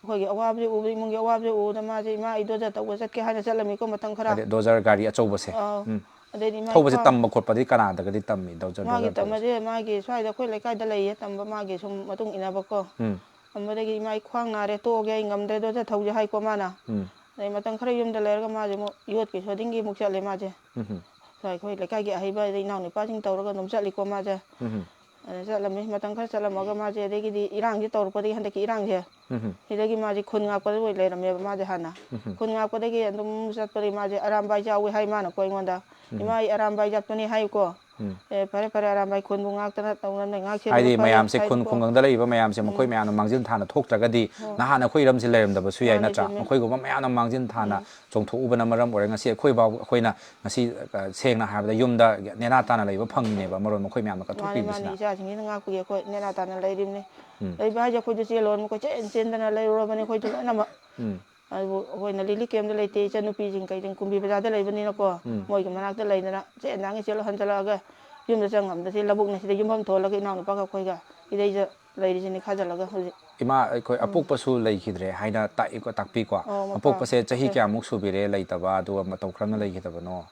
ꯑꯩꯈꯣꯏꯒꯤ ꯑꯋꯥꯕꯁꯦ ꯎꯕꯗ, ꯏꯃꯨꯡꯒꯤ ꯑꯋꯥꯕꯁꯦ ꯎꯕꯗ ꯃꯥꯁꯦ, "ꯏꯃꯥ, ꯑꯩ ꯗꯣꯖꯔ ꯇꯧꯕ ꯆꯠꯀꯦ" ꯍꯥꯏꯅ ꯆꯠꯂꯝꯃꯤꯀꯣ ꯃꯇꯝ ꯈꯔ꯫ ꯍꯥꯏꯗꯤ ꯗꯣꯖꯔ ꯒꯥꯔꯤ ꯑꯆꯧꯕꯁꯦ? ꯑꯥꯎ꯫ ꯎꯝ꯫ ꯑꯗꯩꯗꯤ ꯏꯃꯥ ꯊꯧꯕꯁꯦ ꯏꯄꯥ ꯇꯝꯕ ꯈꯣꯠꯄꯗꯤ ꯀꯅꯥꯗꯒꯗꯤ ꯇꯝꯃꯤ, ꯗꯣꯖꯔ, ꯃꯥꯒꯤ ꯗꯣꯖꯔ ꯊꯧꯕꯁꯦ? ꯇꯝꯕꯁꯦ ꯃꯥꯒꯤ ꯁ꯭ꯋꯥꯏꯗ ꯑꯩꯈꯣꯏ ꯂꯩꯀꯥꯏꯗ ꯂꯩꯌꯦ ꯇꯝꯕ, ꯃꯥꯒꯤ ꯁꯨꯝ ꯃꯇꯨꯡ ꯏꯟꯅꯕꯀꯣ꯫ ꯎꯝ꯫ ꯇꯝꯕꯗꯒꯤ "ꯏꯃꯥ, ꯑꯩ ꯈ꯭ꯋꯥꯡ ꯅꯥꯔꯦ, ꯇꯣꯛꯑꯒꯦ, ꯑꯩ ꯉꯝꯗ꯭ꯔꯦ ꯗꯣꯖꯔ ꯊꯧꯁꯦ" ꯍꯥꯏꯀꯣ ꯃꯥꯅ꯫ ꯎꯝ꯫ ꯑꯗꯩ ꯃꯇꯝ ꯈꯔ ꯌꯨꯝꯗ ꯂꯩꯔꯒ ꯃꯥꯁꯦ ꯑꯃꯨꯛ ꯌꯣꯠꯀꯤ ꯁꯣꯗꯤꯡꯒꯤ ꯑꯃꯨꯛ ꯆꯠꯂꯦ ꯃꯥꯁꯦ꯫ ꯎꯝ꯫ ꯁ꯭ꯋꯥꯏ ꯑꯩꯈꯣꯏ ꯂꯩꯀꯥꯏꯒꯤ ꯑꯍꯩꯕ ꯑꯗꯩ ꯏꯅꯥꯎꯅꯨꯄꯥꯁꯤꯡ ꯇꯧꯔꯒ ꯑꯗꯨꯝ ꯆꯠꯂꯤꯀꯣ ꯃꯥꯁꯦ꯫ ꯎꯝ꯫ ꯑꯗ ꯆꯠꯂꯝꯃꯤ, ꯃꯇꯝ ꯈꯔ ꯆꯠꯂꯝꯃꯒ ꯃꯥꯁꯦ, ꯑꯗꯒꯤꯗꯤ ꯏꯔꯥꯡꯁꯦ ꯇꯧꯔꯛꯄꯗꯒꯤ, ꯍꯟꯗꯛꯀꯤ ꯏꯔꯥꯡꯁꯦ, ꯎꯝ꯫ ꯁꯤꯗꯒꯤ ꯃꯥꯁꯦ ꯈꯨꯟ ꯉꯥꯛꯄꯗ ꯑꯣꯏ ꯂꯩꯔꯝꯃꯦꯕ ꯃꯥꯁꯦ ꯍꯥꯟꯅ꯫ ꯎꯝ꯫ ꯈꯨꯟ ꯉꯥꯛꯄꯗꯒꯤ ꯑꯗꯨꯝ ꯆꯠꯄꯗꯒꯤ ꯃꯥꯁꯦ ꯑꯔꯥꯝꯕꯥꯏ ꯌꯥꯎꯏ ꯍꯥꯏ ꯃꯥꯅꯀꯣ ꯑꯩꯉꯣꯟꯗ꯫ ꯎꯝ꯫ "ꯏꯃꯥ, ꯑꯩ ꯑꯔꯥꯝꯕꯥꯏ ꯆꯠꯄꯅꯤ" ꯍꯥꯏꯀꯣ꯫ ꯎꯝ꯫ ꯑꯦ, ꯐꯔꯦ, ꯐꯔꯦ, ꯑꯔꯥꯝꯕꯥꯏ ꯈꯨꯟꯕꯨ ꯉꯥꯛꯇꯅ ꯇꯧꯅꯕꯅꯦ, ꯉꯥꯏꯍꯥꯛ ꯁꯦꯡꯕ ꯍꯥꯏꯗꯤ ꯐꯔꯦ ꯃꯌꯥꯝꯁꯦ ꯈꯨꯟ ꯍꯥꯏꯕꯀꯣ꯫ ꯈꯨꯡꯒꯪꯗ ꯂꯩꯔꯤꯕ ꯃꯌꯥꯝꯁꯦ ꯃꯈꯣꯏ ꯎꯝ꯫ ꯃꯌꯥꯝꯅ ꯃꯥꯡꯖꯤꯟ ꯊꯥꯅ ꯊꯣꯛꯇ꯭ꯔꯒꯗꯤ ꯍꯣꯏ꯫ ꯅꯍꯥꯟ ꯑꯩꯈꯣꯏ ꯏꯔꯝꯁꯦ ꯂꯩꯔꯝꯗꯕꯁꯨ ꯌꯥꯏ, ꯃꯥꯅꯦ, ꯅꯠꯇ꯭ꯔꯥ? ꯆꯨꯝꯃꯦ꯫ ꯃꯈꯣꯏꯒꯨꯝꯕ ꯃꯌꯥꯝꯅ ꯃꯥꯡꯖꯤꯟ ꯊꯥꯅ ꯎꯝ꯫ ꯆꯣꯡꯊꯣꯛꯎꯕꯅ ꯃꯔꯝ ꯑꯣꯏꯔꯒ ꯉꯁꯤ ꯑꯩꯈꯣꯏ ꯐꯥꯎ, ꯑꯩꯈꯣꯏꯅ ꯉꯁꯤ, ꯑ, ꯁꯦꯡꯅ ꯍꯥꯏꯔꯕꯗ ꯌꯨꯝꯗ ꯅꯦꯅꯥ ꯇꯥꯅ ꯂꯩꯕ ꯐꯪꯉꯤꯅꯦꯕ, ꯃꯔꯣꯟ ꯃꯈꯣꯏ ꯃꯌꯥꯝꯅ ꯃꯥꯅꯦ, ꯃꯥꯅꯦ, ꯀꯠꯊꯣꯛꯄꯤꯕꯁꯤꯅ꯫ ꯏꯆꯥꯁꯤꯡꯁꯤꯅ ꯉꯥꯛꯄꯒꯤ ꯑꯩꯈꯣꯏ ꯅꯦꯅꯥ ꯇꯥꯅ ꯂꯩꯔꯤꯕꯅꯤ꯫ ꯎꯝ꯫ ꯂꯩꯕ ꯍꯥꯏꯁꯦ ꯑꯩꯈꯣꯏꯁꯨ ꯆꯦꯜꯂꯣꯅ ꯀꯣꯏꯆꯦꯟ ꯆꯦꯟꯗꯅ ꯂꯩꯔꯨꯔꯕꯅꯤ ꯑꯩꯈꯣꯏꯁꯨ ꯂꯣꯏꯅꯃꯛ꯫ ꯎꯝ꯫ ꯑꯗꯨꯕꯨ ꯑꯩꯈꯣꯏꯅ ꯂꯤꯂꯤ ꯀꯦꯝꯗ ꯂꯩꯇꯦ, ꯏꯆꯟꯅꯨꯄꯤꯁꯤꯡ ꯀꯩꯁꯤꯡ ꯀꯨꯝꯕꯤ ꯕꯖꯥꯔꯗ ꯂꯩꯕꯅꯤꯅꯀꯣ, ꯎꯝ꯫ ꯃꯣꯏꯒꯤ ꯃꯅꯥꯛꯇ ꯂꯩꯗꯅ ꯆꯦꯟ ꯅꯥꯡꯉꯤ ꯆꯦꯜꯂꯣ ꯍꯟꯖꯜꯂꯛꯑꯒ ꯌꯨꯝꯗ ꯆꯪꯉꯝꯗ ꯁꯤ ꯂꯧꯕꯨꯛꯅ ꯁꯤꯗ ꯌꯨꯝꯐꯝ ꯊꯣꯜꯂꯒ ꯏꯅꯥꯎꯅꯨꯄꯥꯒ ꯑꯩꯈꯣꯏꯒ ꯁꯤꯗꯩꯗ ꯂꯩꯔꯤꯁꯤꯅꯤ ꯈꯥꯖꯤꯜꯂꯒ ꯍꯧꯖꯤꯛ꯫ ꯏꯃꯥ, ꯑꯩꯈꯣꯏ ꯎꯝ꯫ ꯑꯄꯣꯛꯄꯁꯨ ꯂꯩꯈꯤꯗ꯭ꯔꯦ ꯍꯥꯏꯅ ꯇꯥꯛꯏꯀꯣ, ꯇꯥꯛꯄꯤꯀꯣ꯫ ꯑꯣ, ꯃꯄꯥ꯫ ꯑꯄꯣꯛꯄꯁꯦ ꯆꯍꯤ ꯆꯍꯤ꯫ ꯀꯌꯥꯃꯨꯛ ꯁꯨꯕꯤꯔꯦ ꯂꯩꯇꯕ, ꯑꯗꯨꯒ ꯃꯇꯧ ꯀꯔꯝꯅ ꯂꯩꯈꯤꯗꯕꯅꯣ?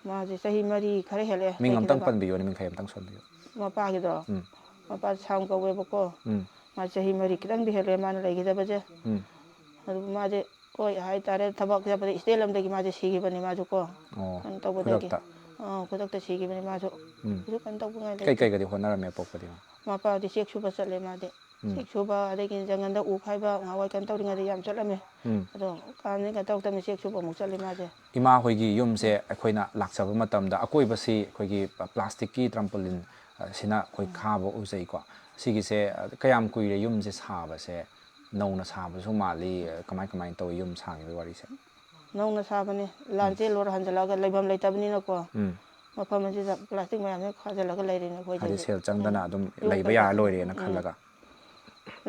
ꯃꯥꯁꯦ ꯆꯍꯤ ꯃꯔꯤ ꯈꯔ ꯍꯦꯜꯂꯛꯑꯦ ꯃꯤꯡ ꯑꯝꯇꯪ ꯂꯩꯈꯤꯗꯕ꯫ ꯄꯟꯕꯤꯌꯨꯅꯦ, ꯃꯤꯡꯈꯩ ꯑꯝꯇꯪ ꯁꯣꯟꯕꯤꯌꯨ꯫ ꯃꯄꯥꯒꯤꯗꯣ? ꯎꯝ꯫ ꯃꯄꯥ ꯁꯥꯝ ꯀꯧꯋꯦꯕꯀꯣ꯫ ꯎꯝ꯫ ꯃꯥ ꯆꯍꯤ ꯃꯔꯤ ꯈꯤꯇꯪꯗꯤ ꯍꯦꯜꯂꯦ ꯃꯥꯅ ꯂꯩꯈꯤꯗꯕꯁꯦ꯫ ꯎꯝ꯫ ꯑꯗꯨꯕꯨ ꯃꯥꯁꯦ ꯍꯣꯏ ꯍꯥꯏꯇꯥꯔꯦ, ꯊꯕꯛ ꯆꯠꯄꯗ ꯏꯁꯇꯦꯠ ꯂꯝꯗꯒꯤ ꯃꯥꯁꯦ ꯁꯤꯈꯤꯕꯅꯤ ꯃꯥꯁꯨ ꯀꯣ꯫ ꯑꯣ, ꯀꯩꯅꯣ ꯇꯧꯕꯗꯒꯤ꯫ ꯈꯨꯗꯛꯇ? ꯑꯥ, ꯈꯨꯗꯛꯇ ꯁꯤꯈꯤꯕꯅꯤ ꯃꯥꯁꯨ꯫ ꯎꯝ꯫ ꯀꯩꯁꯨ ꯀꯩꯅꯣ ꯇꯧꯕꯉꯥꯏ ꯂꯩꯇꯦ꯫ ꯀꯩ ꯀꯩꯒꯗꯤ ꯍꯣꯠꯅꯔꯝꯃꯦ ꯑꯄꯣꯛꯄꯗꯤ? ꯃꯄꯥꯗꯤ ꯆꯦꯛ ꯁꯨꯕ ꯆꯠꯂꯦ ꯃꯥꯗꯤ꯫ ꯎꯝ꯫ ꯆꯦꯛ ꯁꯨꯕ, ꯑꯗꯒꯤ ꯖꯪꯒꯜꯗ ꯎ ꯈꯥꯏꯕ, ꯉꯍꯥꯟꯋꯥꯏ ꯀꯩꯅꯣ ꯇꯧꯔꯤꯉꯩꯗ ꯌꯥꯝ ꯆꯠꯂꯝꯃꯦ꯫ ꯎꯝ꯫ ꯑꯗꯣ ꯀꯥꯟꯗꯤ ꯀꯩꯅꯣ ꯇꯧꯗꯕꯅꯤ, ꯆꯦꯛ ꯁꯨꯕ ꯑꯃꯨꯛ ꯆꯠꯂꯦ ꯃꯥꯁꯦ꯫ ꯏꯃꯥ ꯍꯣꯏꯒꯤ ꯌꯨꯝꯁꯦ ꯎꯝ꯫ ꯑꯩꯈꯣꯏꯅ ꯂꯥꯛꯆꯕ ꯃꯇꯝꯗ ꯑꯀꯣꯏꯕꯁꯤ ꯑꯩꯈꯣꯏꯒꯤ ꯄ꯭ꯂꯥꯁꯇꯤꯛꯀꯤ ꯇ꯭ꯔꯝꯄꯣꯂꯤꯟ, ꯑ, ꯁꯤꯅ ꯑꯩꯈꯣꯏ ꯎꯝ꯫ ꯈꯥꯕ ꯎꯖꯩꯀꯣ꯫ ꯁꯤꯒꯤꯁꯦ, ꯑ, ꯀꯌꯥꯝ ꯀꯨꯏꯔꯦ ꯌꯨꯝꯁꯦ ꯁꯥꯕꯁꯦ? ꯅꯧꯅ ꯁꯥꯕꯁꯨ ꯃꯥꯜꯂꯤ꯫ ꯑ, ꯀꯃꯥꯏ, ꯀꯃꯥꯏꯅ ꯇꯧꯋꯤ ꯌꯨꯝ ꯁꯥꯈꯤꯕꯒꯤ ꯋꯥꯔꯤꯁꯦ? ꯅꯧꯅ ꯁꯥꯕꯅꯤ꯫ ꯂꯥꯟ ꯎꯝ꯫ ꯆꯦꯜꯂꯨꯔ ꯍꯟꯖꯤꯜꯂꯛꯑꯒ ꯂꯩꯐꯝ ꯂꯩꯇꯕꯅꯤꯅꯀꯣ꯫ ꯎꯝ꯫ ꯃꯐꯝ ꯑꯁꯤꯗ ꯄ꯭ꯂꯥꯁꯇꯤꯛ ꯃꯌꯥꯝꯁꯦ ꯈꯥꯖꯤꯜꯂꯒ ꯂꯩꯔꯤꯅꯦ ꯑꯩꯈꯣꯏꯁꯦ ꯍꯥꯏꯗꯤ ꯍꯧꯖꯤꯛ꯫ ꯁꯦꯜ ꯆꯪꯗꯅ ꯎꯝ꯫ ꯑꯗꯨꯝ ꯌꯨꯝ ꯂꯩꯕ ꯌꯥꯔ ꯀꯩꯁꯥ-, ꯂꯣꯏꯔꯦꯅ ꯎꯝ꯫ ꯈꯜꯂꯒ꯫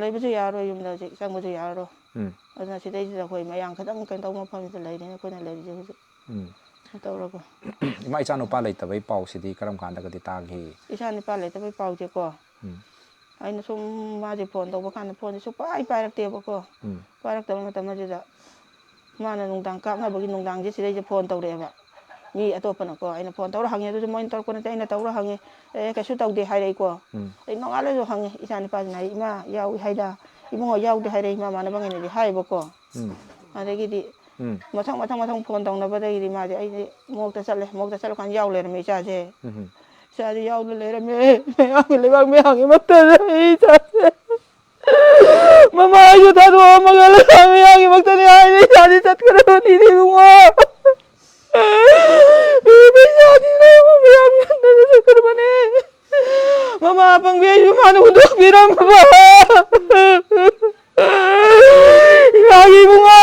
ꯂꯩꯕꯁꯨ ꯌꯥꯔꯔꯣꯏ, ꯌꯨꯝꯗ ꯍꯧꯖꯤꯛ ꯆꯪꯕꯁꯨ ꯌꯥꯔꯔꯣꯏ꯫ ꯎꯝ꯫ ꯑꯗꯨꯅ ꯁꯤꯗꯩꯁꯤꯗ ꯑꯩꯈꯣꯏ ꯃꯌꯥꯝ ꯈꯤꯇꯪ ꯀꯩꯅꯣ ꯇꯧꯕ ꯃꯐꯝꯁꯤꯗ ꯂꯩꯔꯤꯅꯦ ꯑꯩꯈꯣꯏꯅ ꯂꯩꯔꯤꯁꯦ ꯍꯧꯖꯤꯛ꯫ ꯎꯝ꯫ ꯇꯧꯔꯒ꯫ ꯏꯃꯥ, ꯏꯆꯥ ꯅꯨꯄꯥ ꯂꯩꯇꯕꯩ ꯄꯥꯎꯁꯤꯗꯤ ꯀꯔꯝ ꯀꯥꯟꯗꯒꯗꯤ ꯇꯥꯈꯤ? ꯏꯆꯥ ꯅꯨꯄꯥ ꯂꯩꯇꯕꯩ ꯄꯥꯎꯁꯦꯀꯣ, ꯎꯝ꯫ ꯑꯩꯅ ꯁꯨꯝ ꯃꯥꯁꯦ ꯐꯣꯟ ꯇꯧꯕ ꯀꯥꯟꯗ ꯐꯣꯟꯁꯦ ꯁꯨꯡꯄꯥꯏ ꯄꯥꯏꯔꯛꯇꯦꯕꯀꯣ꯫ ꯎꯝ꯫ ꯄꯥꯏꯔꯛꯇꯕ ꯃꯇꯝ ꯑꯁꯤꯗ ꯃꯥꯅ ꯅꯨꯡꯗꯥꯡ ꯀꯥꯞꯅꯕꯒꯤ ꯅꯨꯡꯗꯥꯡꯁꯦ ꯁꯤꯗꯩꯁꯤꯗ ꯐꯣꯟ ꯇꯧꯔꯛꯑꯦꯕ꯫ ꯃꯤ ꯑꯇꯣꯞꯄꯅꯀꯣ, ꯑꯩꯅ ꯐꯣꯟ ꯇꯧꯔ ꯍꯪꯉꯦ, ꯑꯗꯨꯁꯨ ꯃꯣꯏꯅ ꯇꯧꯔꯛꯄ ꯅꯠꯇꯦ, ꯑꯩꯅ ꯇꯧꯔ ꯍꯪꯉꯦ꯫ "ꯑꯦ, ꯀꯩꯁꯨ ꯇꯧꯗꯦ" ꯍꯥꯏꯔꯛꯏꯀꯣ꯫ ꯎꯝ꯫ ꯑꯩ ꯅꯣꯡꯉꯥꯜꯂꯁꯨ ꯍꯪꯉꯦ, ꯏꯆꯥ ꯅꯨꯄꯥꯁꯤꯅ ꯍꯥꯏ, "ꯏꯃꯥ, ꯌꯥꯎꯏ" ꯍꯥꯏꯗ, "ꯏꯕꯨꯡꯉꯣ, ꯌꯥꯎꯗꯦ" ꯍꯥꯏꯔꯛꯏ, ꯃꯃꯥꯟꯅꯕꯉꯩꯅꯗꯤ ꯍꯥꯏꯌꯦꯕꯀꯣ꯫ ꯎꯝ꯫ ꯑꯗꯒꯤꯗꯤ ꯎꯝ꯫ ꯃꯊꯪ, ꯃꯊꯪ, ꯃꯊꯪ ꯐꯣꯟ ꯇꯧꯅꯕꯗꯒꯤꯗꯤ ꯃꯥꯁꯦ, ꯑꯩꯁꯦ ꯃꯣꯛꯇ ꯆꯠꯂꯦ, ꯃꯣꯛꯇ ꯆꯠꯂꯀꯥꯟꯗ ꯌꯥꯎ ꯂꯩꯔꯝꯃꯦ ꯏꯆꯥꯁꯦ꯫ ꯎꯝ꯫ ꯏꯆꯥꯁꯦ ꯌꯥꯎꯗ ꯂꯩꯔꯝꯃꯦ꯫ ꯃꯌꯥꯝꯒꯤ ꯂꯩꯕꯥꯛ ꯃꯌꯥꯝꯒꯤ ꯃꯛꯇꯗ ꯑꯩ ꯏꯆꯥꯁꯦ ꯃꯃꯥ ꯑꯩꯁꯨ ꯊꯥꯗꯣꯛꯑꯝꯃꯒ ꯂꯩꯕꯥꯛ ꯃꯌꯥꯝꯒꯤ ꯃꯛꯇꯅꯤ ꯍꯥꯏꯅ ꯏꯆꯥꯁꯦ ꯆꯠꯀꯗꯕꯅꯤꯅꯦ ꯏꯕꯨꯡꯉꯣ꯫ ꯄꯩꯁꯥꯗꯤ ꯂꯩꯕ ꯃꯌꯥꯝ ꯌꯥꯟꯗꯅꯁꯨ ꯍꯨꯟꯗꯣꯛꯄꯤꯔꯝꯕꯅꯦ꯫ ꯃꯃꯥ ꯑꯄꯪꯕꯤ ꯑꯩꯁꯨ ꯃꯥꯅ ꯍꯨꯟꯗꯣꯛꯄꯤꯔꯝꯕ꯫ ꯏꯃꯥꯒꯤ ꯏꯕꯨꯡꯉꯣ꯫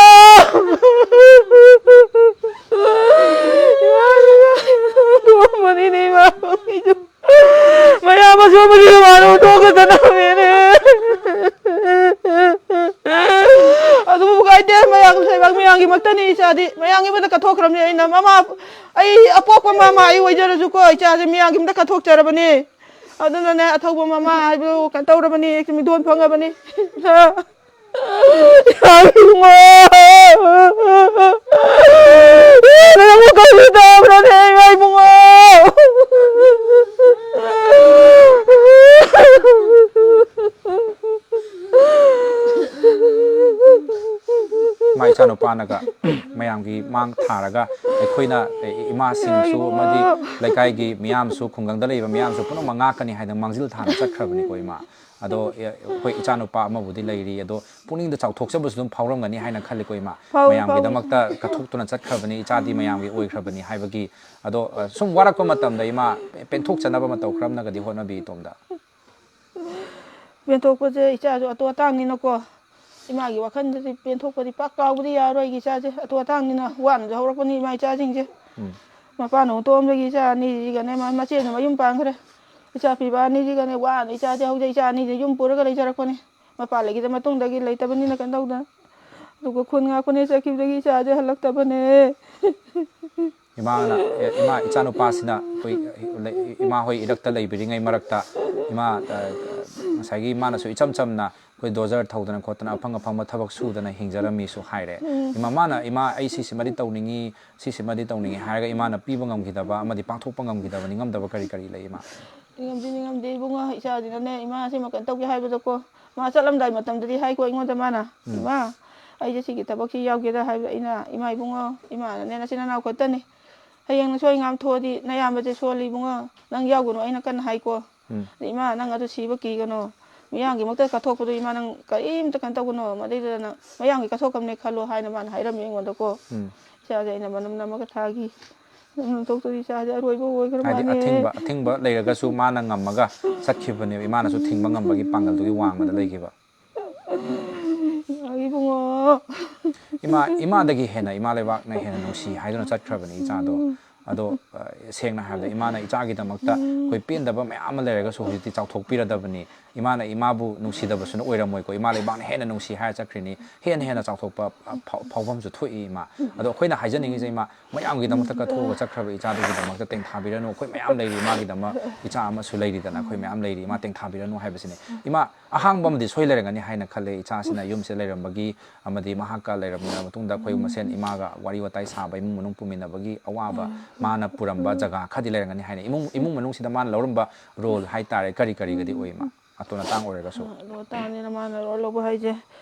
ꯏꯃꯥꯒꯤ ꯏꯕꯨꯡꯉꯣ ꯍꯨꯟꯗꯣꯛꯑꯝꯕꯅꯤꯅꯦ ꯏꯃꯥ ꯑꯄꯪꯕꯤꯁꯨ꯫ ꯃꯌꯥꯝ ꯑꯁꯣꯝꯕꯗꯤ ꯃꯃꯥꯅ ꯍꯨꯟꯗꯣꯛꯀꯗꯅꯕꯅꯦ꯫ ꯑꯗꯨꯕꯨ ꯀꯥꯏꯗꯦ, ꯃꯌꯥꯝ ꯂꯩꯕꯥꯛ ꯃꯌꯥꯝꯒꯤꯃꯛꯇꯅꯤ ꯏꯆꯥꯗꯤ꯫ ꯃꯌꯥꯝꯒꯤꯃꯛꯇ ꯀꯠꯊꯣꯛꯈ꯭ꯔꯕꯅꯤ ꯑꯩꯅ꯫ ꯃꯃꯥ, ꯑꯩ ꯑꯄꯣꯛꯄ ꯃꯃꯥ ꯑꯩ ꯑꯣꯏꯖꯔꯁꯨꯀꯣ, ꯏꯆꯥꯁꯦ ꯃꯌꯥꯝꯒꯤꯃꯛꯇ ꯀꯠꯊꯣꯛꯆꯔꯕꯅꯤ꯫ ꯑꯗꯨꯅꯅꯦ, ꯑꯊꯧꯕ ꯃꯃꯥ ꯍꯥꯏꯕꯗꯨ ꯀꯩꯅꯣ ꯇꯧꯔꯕꯅꯤ, ꯃꯤꯗꯣꯟ ꯐꯪꯉꯕꯅꯤ꯫ ꯏꯕꯨꯡꯉꯣ! ꯅꯪꯕꯨ ꯀꯔꯤ ꯇꯧꯕ꯭ꯔꯅꯦ, ꯏꯃꯥ ꯏꯕꯨꯡꯉꯣ? ꯏꯃꯥ ꯏꯆꯥꯅꯨꯄꯥꯅꯒ ꯃꯌꯥꯝꯒꯤ ꯃꯥꯡ ꯊꯥꯔꯒ ꯑꯩꯈꯣꯏꯅ, ꯑꯦ, ꯏꯃꯥꯁꯤꯡꯁꯨ ꯑꯃꯗꯤ ꯂꯩꯀꯥꯏꯒꯤ ꯃꯤꯌꯥꯝꯁꯨ, ꯈꯨꯡꯒꯪꯗ ꯂꯩꯕ ꯃꯤꯌꯥꯝꯁꯨ ꯄꯨꯝꯅꯃꯛ ꯉꯥꯛꯀꯅꯤ ꯍꯥꯏꯗꯅ ꯃꯥꯡꯖꯤꯜ ꯊꯥꯅ ꯆꯠꯈ꯭ꯔꯕꯅꯤꯀꯣ ꯏꯃꯥ꯫ ꯑꯗꯣ, ꯑꯦ, ꯑꯩꯈꯣꯏ ꯏꯆꯥꯅꯨꯄꯥ ꯑꯃꯕꯨꯗꯤ ꯂꯩꯔꯤ, ꯑꯗꯣ ꯄꯨꯛꯅꯤꯡꯗ ꯆꯥꯎꯊꯣꯛꯆꯕꯁꯨ ꯑꯗꯨꯝ ꯐꯥꯎꯔꯝꯒꯅꯤ ꯍꯥꯏꯅ ꯈꯜꯂꯤꯀꯣ ꯏꯃꯥ꯫ ꯐꯥꯎꯏ, ꯐꯥꯎꯏ꯫ ꯃꯌꯥꯝꯒꯤꯗꯃꯛꯇ ꯀꯠꯊꯣꯛꯇꯨꯅ ꯆꯠꯈ꯭ꯔꯕꯅꯤ, ꯏꯆꯥꯗꯤ ꯃꯌꯥꯝꯒꯤ ꯑꯣꯏꯈ꯭ꯔꯕꯅꯤ ꯍꯥꯏꯕꯒꯤ꯫ ꯑꯗꯣ, ꯑ, ꯁꯨꯝ ꯋꯥꯔꯛꯄ ꯃꯇꯝꯗ ꯏꯃꯥ, ꯄꯦꯟꯊꯣꯛꯆꯅꯕ ꯃꯇꯧ ꯀꯔꯝꯅꯒꯗꯤ ꯍꯣꯠꯅꯕꯤ ꯏꯇꯣꯝꯗ? ꯄꯦꯟꯊꯣꯛꯄꯁꯦ ꯏꯆꯥꯁꯨ ꯑꯇꯣ ꯑꯇꯥꯡꯅꯤꯅꯀꯣ, ꯏꯃꯥꯒꯤ ꯋꯥꯈꯜꯗꯗꯤ ꯄꯦꯟꯊꯣꯛꯄꯗꯤ ꯄꯥꯛ ꯀꯥꯎꯕꯗꯤ ꯌꯥꯔꯣꯏ ꯑꯩꯒꯤ ꯏꯆꯥꯁꯦ꯫ ꯑꯇꯣ ꯑꯇꯥꯡꯅꯤꯅ ꯋꯥꯅꯁꯨ ꯍꯧꯔꯛꯄꯅꯤ ꯏꯃꯥ ꯏꯆꯥꯁꯤꯡꯁꯦ꯫ ꯎꯝ꯫ ꯃꯄꯥꯅ ꯍꯨꯟꯇꯣꯛꯑꯝꯕꯒꯤ ꯏꯆꯥ ꯑꯅꯤꯁꯤꯒꯅꯦ, ꯃꯥ ꯃꯆꯦꯁꯨ ꯃꯌꯨꯝ ꯄꯥꯟꯈ꯭ꯔꯦ꯫ ꯏꯆꯥ ꯄꯤꯕ ꯑꯅꯤꯁꯤꯒꯅꯦ ꯋꯥꯅ ꯏꯆꯥꯁꯦ ꯍꯧꯖꯤꯛ ꯏꯆꯥ ꯑꯅꯤꯁꯦ ꯌꯨꯝ ꯄꯨꯔꯒ ꯂꯩꯖꯔꯛꯄꯅꯦ꯫ ꯃꯄꯥ ꯂꯩꯈꯤꯗ ꯃꯇꯨꯡꯗꯒꯤ ꯂꯩꯇꯕꯅꯤꯅ ꯀꯩꯅꯣ ꯇꯧꯗꯅ꯫ ꯑꯗꯨꯒ ꯈꯨꯟ ꯉꯥꯛꯄꯅꯦ ꯆꯠꯈꯤꯕꯗꯒꯤ ꯏꯆꯥꯁꯦ ꯍꯜꯂꯛꯇꯕꯅꯦ꯫ ꯏꯃꯥꯅ, ꯑꯦ, ꯏꯃꯥ, ꯏꯆꯥꯅꯨꯄꯥꯁꯤꯅ ꯑꯩꯈꯣꯏ, ꯏꯃꯥ ꯍꯣꯏ ꯏꯔꯛꯇ ꯂꯩꯕꯤꯔꯤꯉꯩ ꯃꯔꯛꯇ ꯏꯃꯥ, ꯑ, ꯉꯁꯥꯏꯒꯤ ꯏꯃꯥꯅꯁꯨ ꯏꯆꯝ ꯆꯝꯅ ꯑꯩꯈꯣꯏ ꯗꯣꯖꯔ ꯊꯧꯗꯅ ꯈꯣꯠꯇꯅ ꯑꯐꯪ ꯑꯐꯪꯕ ꯊꯕꯛ ꯁꯨꯗꯅ ꯍꯤꯡꯖꯔꯝꯃꯤꯁꯨ ꯍꯥꯏꯔꯦ꯫ ꯎꯝ꯫ ꯏꯃꯥ, ꯃꯥꯅ, "ꯏꯃꯥ, ꯑꯩ ꯁꯤꯁꯤꯃꯗꯤ ꯇꯧꯅꯤꯡꯉꯤ, ꯁꯤꯁꯤꯃꯗꯤ ꯇꯧꯅꯤꯡꯉꯤ" ꯍꯥꯏꯔꯒ ꯏꯃꯥꯅ ꯄꯤꯕ ꯉꯝꯈꯤꯗꯕ ꯑꯃꯗꯤ ꯄꯥꯡꯊꯣꯛꯄ ꯉꯝꯈꯤꯗꯕ, ꯅꯤꯡꯉꯝꯗꯕ ꯀꯔꯤ ꯀꯔꯤ ꯂꯩ, ꯏꯃꯥ? ꯅꯤꯡꯉꯝꯗꯤ ꯅꯤꯡꯉꯝꯗꯦ ꯏꯕꯨꯡꯉꯣ, ꯏꯆꯥꯁꯤꯅꯅꯦ, ꯏꯃꯥꯁꯤꯃ ꯀꯩꯅꯣ ꯇꯧꯒꯦ ꯍꯥꯏꯕꯗꯀꯣ, ꯃꯥ ꯆꯠꯂꯝꯗꯥꯏ ꯃꯇꯝꯗꯗꯤ ꯍꯥꯏꯀꯣ ꯑꯩꯉꯣꯟꯗ ꯃꯥꯅ, ꯎꯝ꯫ "ꯏꯃꯥ, ꯑꯩꯁꯦ ꯁꯤꯒꯤ ꯊꯕꯛꯁꯤ ꯌꯥꯎꯒꯦꯗ" ꯍꯥꯏꯕꯗ ꯑꯩꯅ, "ꯏꯃꯥ ꯏꯕꯨꯡꯉꯣ, ꯏꯃꯥꯅꯅꯦ ꯅꯆꯤꯟ ꯅꯅꯥꯎ ꯈꯛꯇꯅꯤ꯫ ꯍꯌꯦꯡ ꯅꯁꯣꯏ ꯉꯥꯝ ꯊꯣꯛꯑꯗꯤ ꯅꯌꯥꯝꯕꯁꯦ ꯁꯣꯜꯂꯤ ꯏꯕꯨꯡꯉꯣ, ꯅꯪ ꯌꯥꯎꯒꯅꯨ" ꯑꯩꯅ ꯀꯟꯅ ꯍꯥꯏꯀꯣ꯫ ꯎꯝ꯫ ꯑꯗ, "ꯏꯃꯥ, ꯅꯪ ꯑꯗꯨ ꯁꯤꯕ ꯀꯤꯒꯅꯣ꯫ ꯃꯤꯌꯥꯝꯒꯤꯃꯛꯇ ꯀꯠꯊꯣꯛꯄꯗꯣ ꯏꯃꯥ, ꯅꯪ ꯀꯔꯤꯝꯇ ꯀꯩꯅꯣ ꯇꯧꯒꯅꯣ꯫ ꯃꯗꯩꯗꯨꯗ ꯅꯪ ꯃꯌꯥꯝꯒꯤ ꯀꯠꯊꯣꯛꯀꯕꯅꯦ ꯈꯜꯂꯣ" ꯍꯥꯏꯅ ꯃꯥꯅ ꯍꯥꯏꯔꯝꯃꯤ ꯑꯩꯉꯣꯟꯗꯀꯣ꯫ ꯎꯝ꯫ ꯏꯆꯥꯁꯦ ꯑꯩꯅ ꯃꯅꯝ ꯅꯝꯃꯒ ꯊꯥꯈꯤ꯫ ꯅꯪ ꯊꯣꯛꯇꯣꯔꯤ ꯏꯆꯥꯁꯦ ꯑꯔꯣꯏꯕ ꯑꯣꯏꯈ꯭ꯔ ꯍꯥꯏꯗꯤ ꯃꯥꯜꯂꯦ꯫ ꯑꯊꯤꯡꯕ ꯑꯊꯤꯡꯕ ꯂꯩꯔꯒꯁꯨ ꯃꯥꯅ ꯉꯝꯃꯒ ꯆꯠꯈꯤꯕꯅꯦꯕ꯫ ꯏꯃꯥꯅꯁꯨ ꯊꯤꯡꯕ ꯉꯝꯕꯒꯤ ꯄꯥꯡꯒꯜꯗꯨꯒꯤ ꯋꯥꯡꯃꯗ ꯂꯩꯈꯤꯕ꯫ ꯏꯕꯨꯡꯉꯣ꯫ ꯏꯃꯥ ꯏꯃꯥꯗꯒꯤ ꯍꯦꯟꯅ ꯏꯃꯥ ꯂꯩꯕꯥꯛꯅ ꯍꯦꯟꯅ ꯅꯨꯡꯁꯤ ꯍꯥꯏꯗꯨꯅ ꯆꯠꯈ꯭ꯔꯕꯅꯤ ꯏꯆꯥꯗꯣ꯫ ꯑꯗꯣ ꯑ, ꯁꯦꯡꯅ ꯍꯥꯏꯔꯕꯗ ꯏꯃꯥꯅ ꯏꯆꯥꯒꯤꯗꯃꯛꯇ ꯑꯩꯈꯣꯏ ꯄꯦꯟꯗꯕ ꯃꯌꯥꯝ ꯑꯃ ꯂꯩꯔꯒꯁꯨ ꯍꯧꯖꯤꯛꯇꯤ ꯆꯥꯎꯊꯣꯛꯄꯤꯔꯗꯕꯅꯤ꯫ ꯏꯃꯥꯅ ꯏꯃꯥꯕꯨ ꯅꯨꯡꯁꯤꯗꯕꯁꯨꯅ ꯑꯣꯏꯔꯝꯃꯣꯏꯀꯣ꯫ ꯏꯃꯥ ꯂꯩꯕꯥꯛꯅ ꯍꯦꯟꯅ ꯅꯨꯡꯁꯤ ꯍꯥꯏꯔ ꯆꯠꯈ꯭ꯔꯤꯅꯤ꯫ ꯍꯦꯟꯅ ꯍꯦꯟꯅ ꯆꯥꯎꯊꯣꯛꯄ ꯐꯥꯎ- ꯐꯥꯎꯐꯝꯁꯨ ꯊꯣꯛꯏ ꯏꯃꯥ꯫ ꯑꯗꯣ ꯑꯩꯈꯣꯏꯅ ꯍꯥꯏꯖꯅꯤꯡꯉꯤꯁꯦ ꯏꯃꯥ, ꯃꯌꯥꯝꯒꯤꯗꯃꯛꯇ ꯀꯠꯊꯣꯛꯑꯒ ꯆꯠꯈ꯭ꯔꯕ ꯏꯆꯥꯗꯨꯒꯤꯗꯃꯛꯇ ꯇꯦꯡꯊꯥꯕꯤꯔꯅꯨ꯫ ꯑꯩꯈꯣꯏ ꯃꯌꯥꯝ ꯂꯩꯔꯤ ꯏꯃꯥꯒꯤꯗꯃꯛ꯫ ꯏꯆꯥ ꯑꯃꯁꯨ ꯂꯩꯔꯤꯗꯅ, ꯑꯩꯈꯣꯏ ꯃꯌꯥꯝ ꯂꯩꯔꯤ꯫ ꯏꯃꯥ ꯇꯦꯡꯊꯥꯕꯤꯔꯅꯨ ꯍꯥꯏꯕꯁꯤꯅꯤ꯫ ꯏꯃꯥ, ꯑꯍꯥꯡꯕ ꯑꯃꯗꯤ ꯁꯣꯏ ꯂꯩꯔꯝꯒꯅꯤ ꯍꯥꯏꯅ ꯈꯜꯂꯦ꯫ ꯏꯆꯥꯁꯤꯅ ꯌꯨꯝꯁꯤꯗ ꯂꯩꯔꯝꯕꯒꯤ ꯑꯃꯗꯤ ꯃꯍꯥꯛꯀ ꯂꯩꯔꯝꯂꯕ ꯃꯇꯨꯡꯗ ꯑꯩꯈꯣꯏ ꯃꯁꯦꯟ ꯏꯃꯥꯒ ꯋꯥꯔꯤ ꯋꯥꯇꯥꯏ ꯁꯥꯕ, ꯏꯃꯨꯡ ꯃꯅꯨꯡ ꯄꯨꯃꯤꯟꯅꯕꯒꯤ ꯑꯋꯥꯕ ꯃꯥꯅ ꯄꯨꯔꯝꯕ ꯖꯒꯥ ꯈꯔꯗꯤ ꯂꯩꯔꯝꯒꯅꯤ ꯍꯥꯏꯅ꯫ ꯏꯃꯨꯡ ꯏꯃꯨꯡ ꯃꯅꯨꯡꯁꯤꯗ ꯃꯥꯅ ꯂꯧꯔꯝꯕ ꯔꯣꯜ ꯍꯥꯏꯇꯥꯔꯦ, ꯀꯔꯤ ꯀꯔꯤꯒꯗꯤ ꯑꯣꯏ ꯏꯃꯥ? ꯑꯇꯣꯟ ꯑꯇꯥꯡ ꯑꯣꯏꯔꯒꯁꯨ꯫ ꯑꯗꯣ ꯑꯇꯥꯡꯅꯤꯅ ꯃꯥꯅ ꯔꯣꯜ ꯂꯧꯕ ꯍꯥꯏꯁꯦ,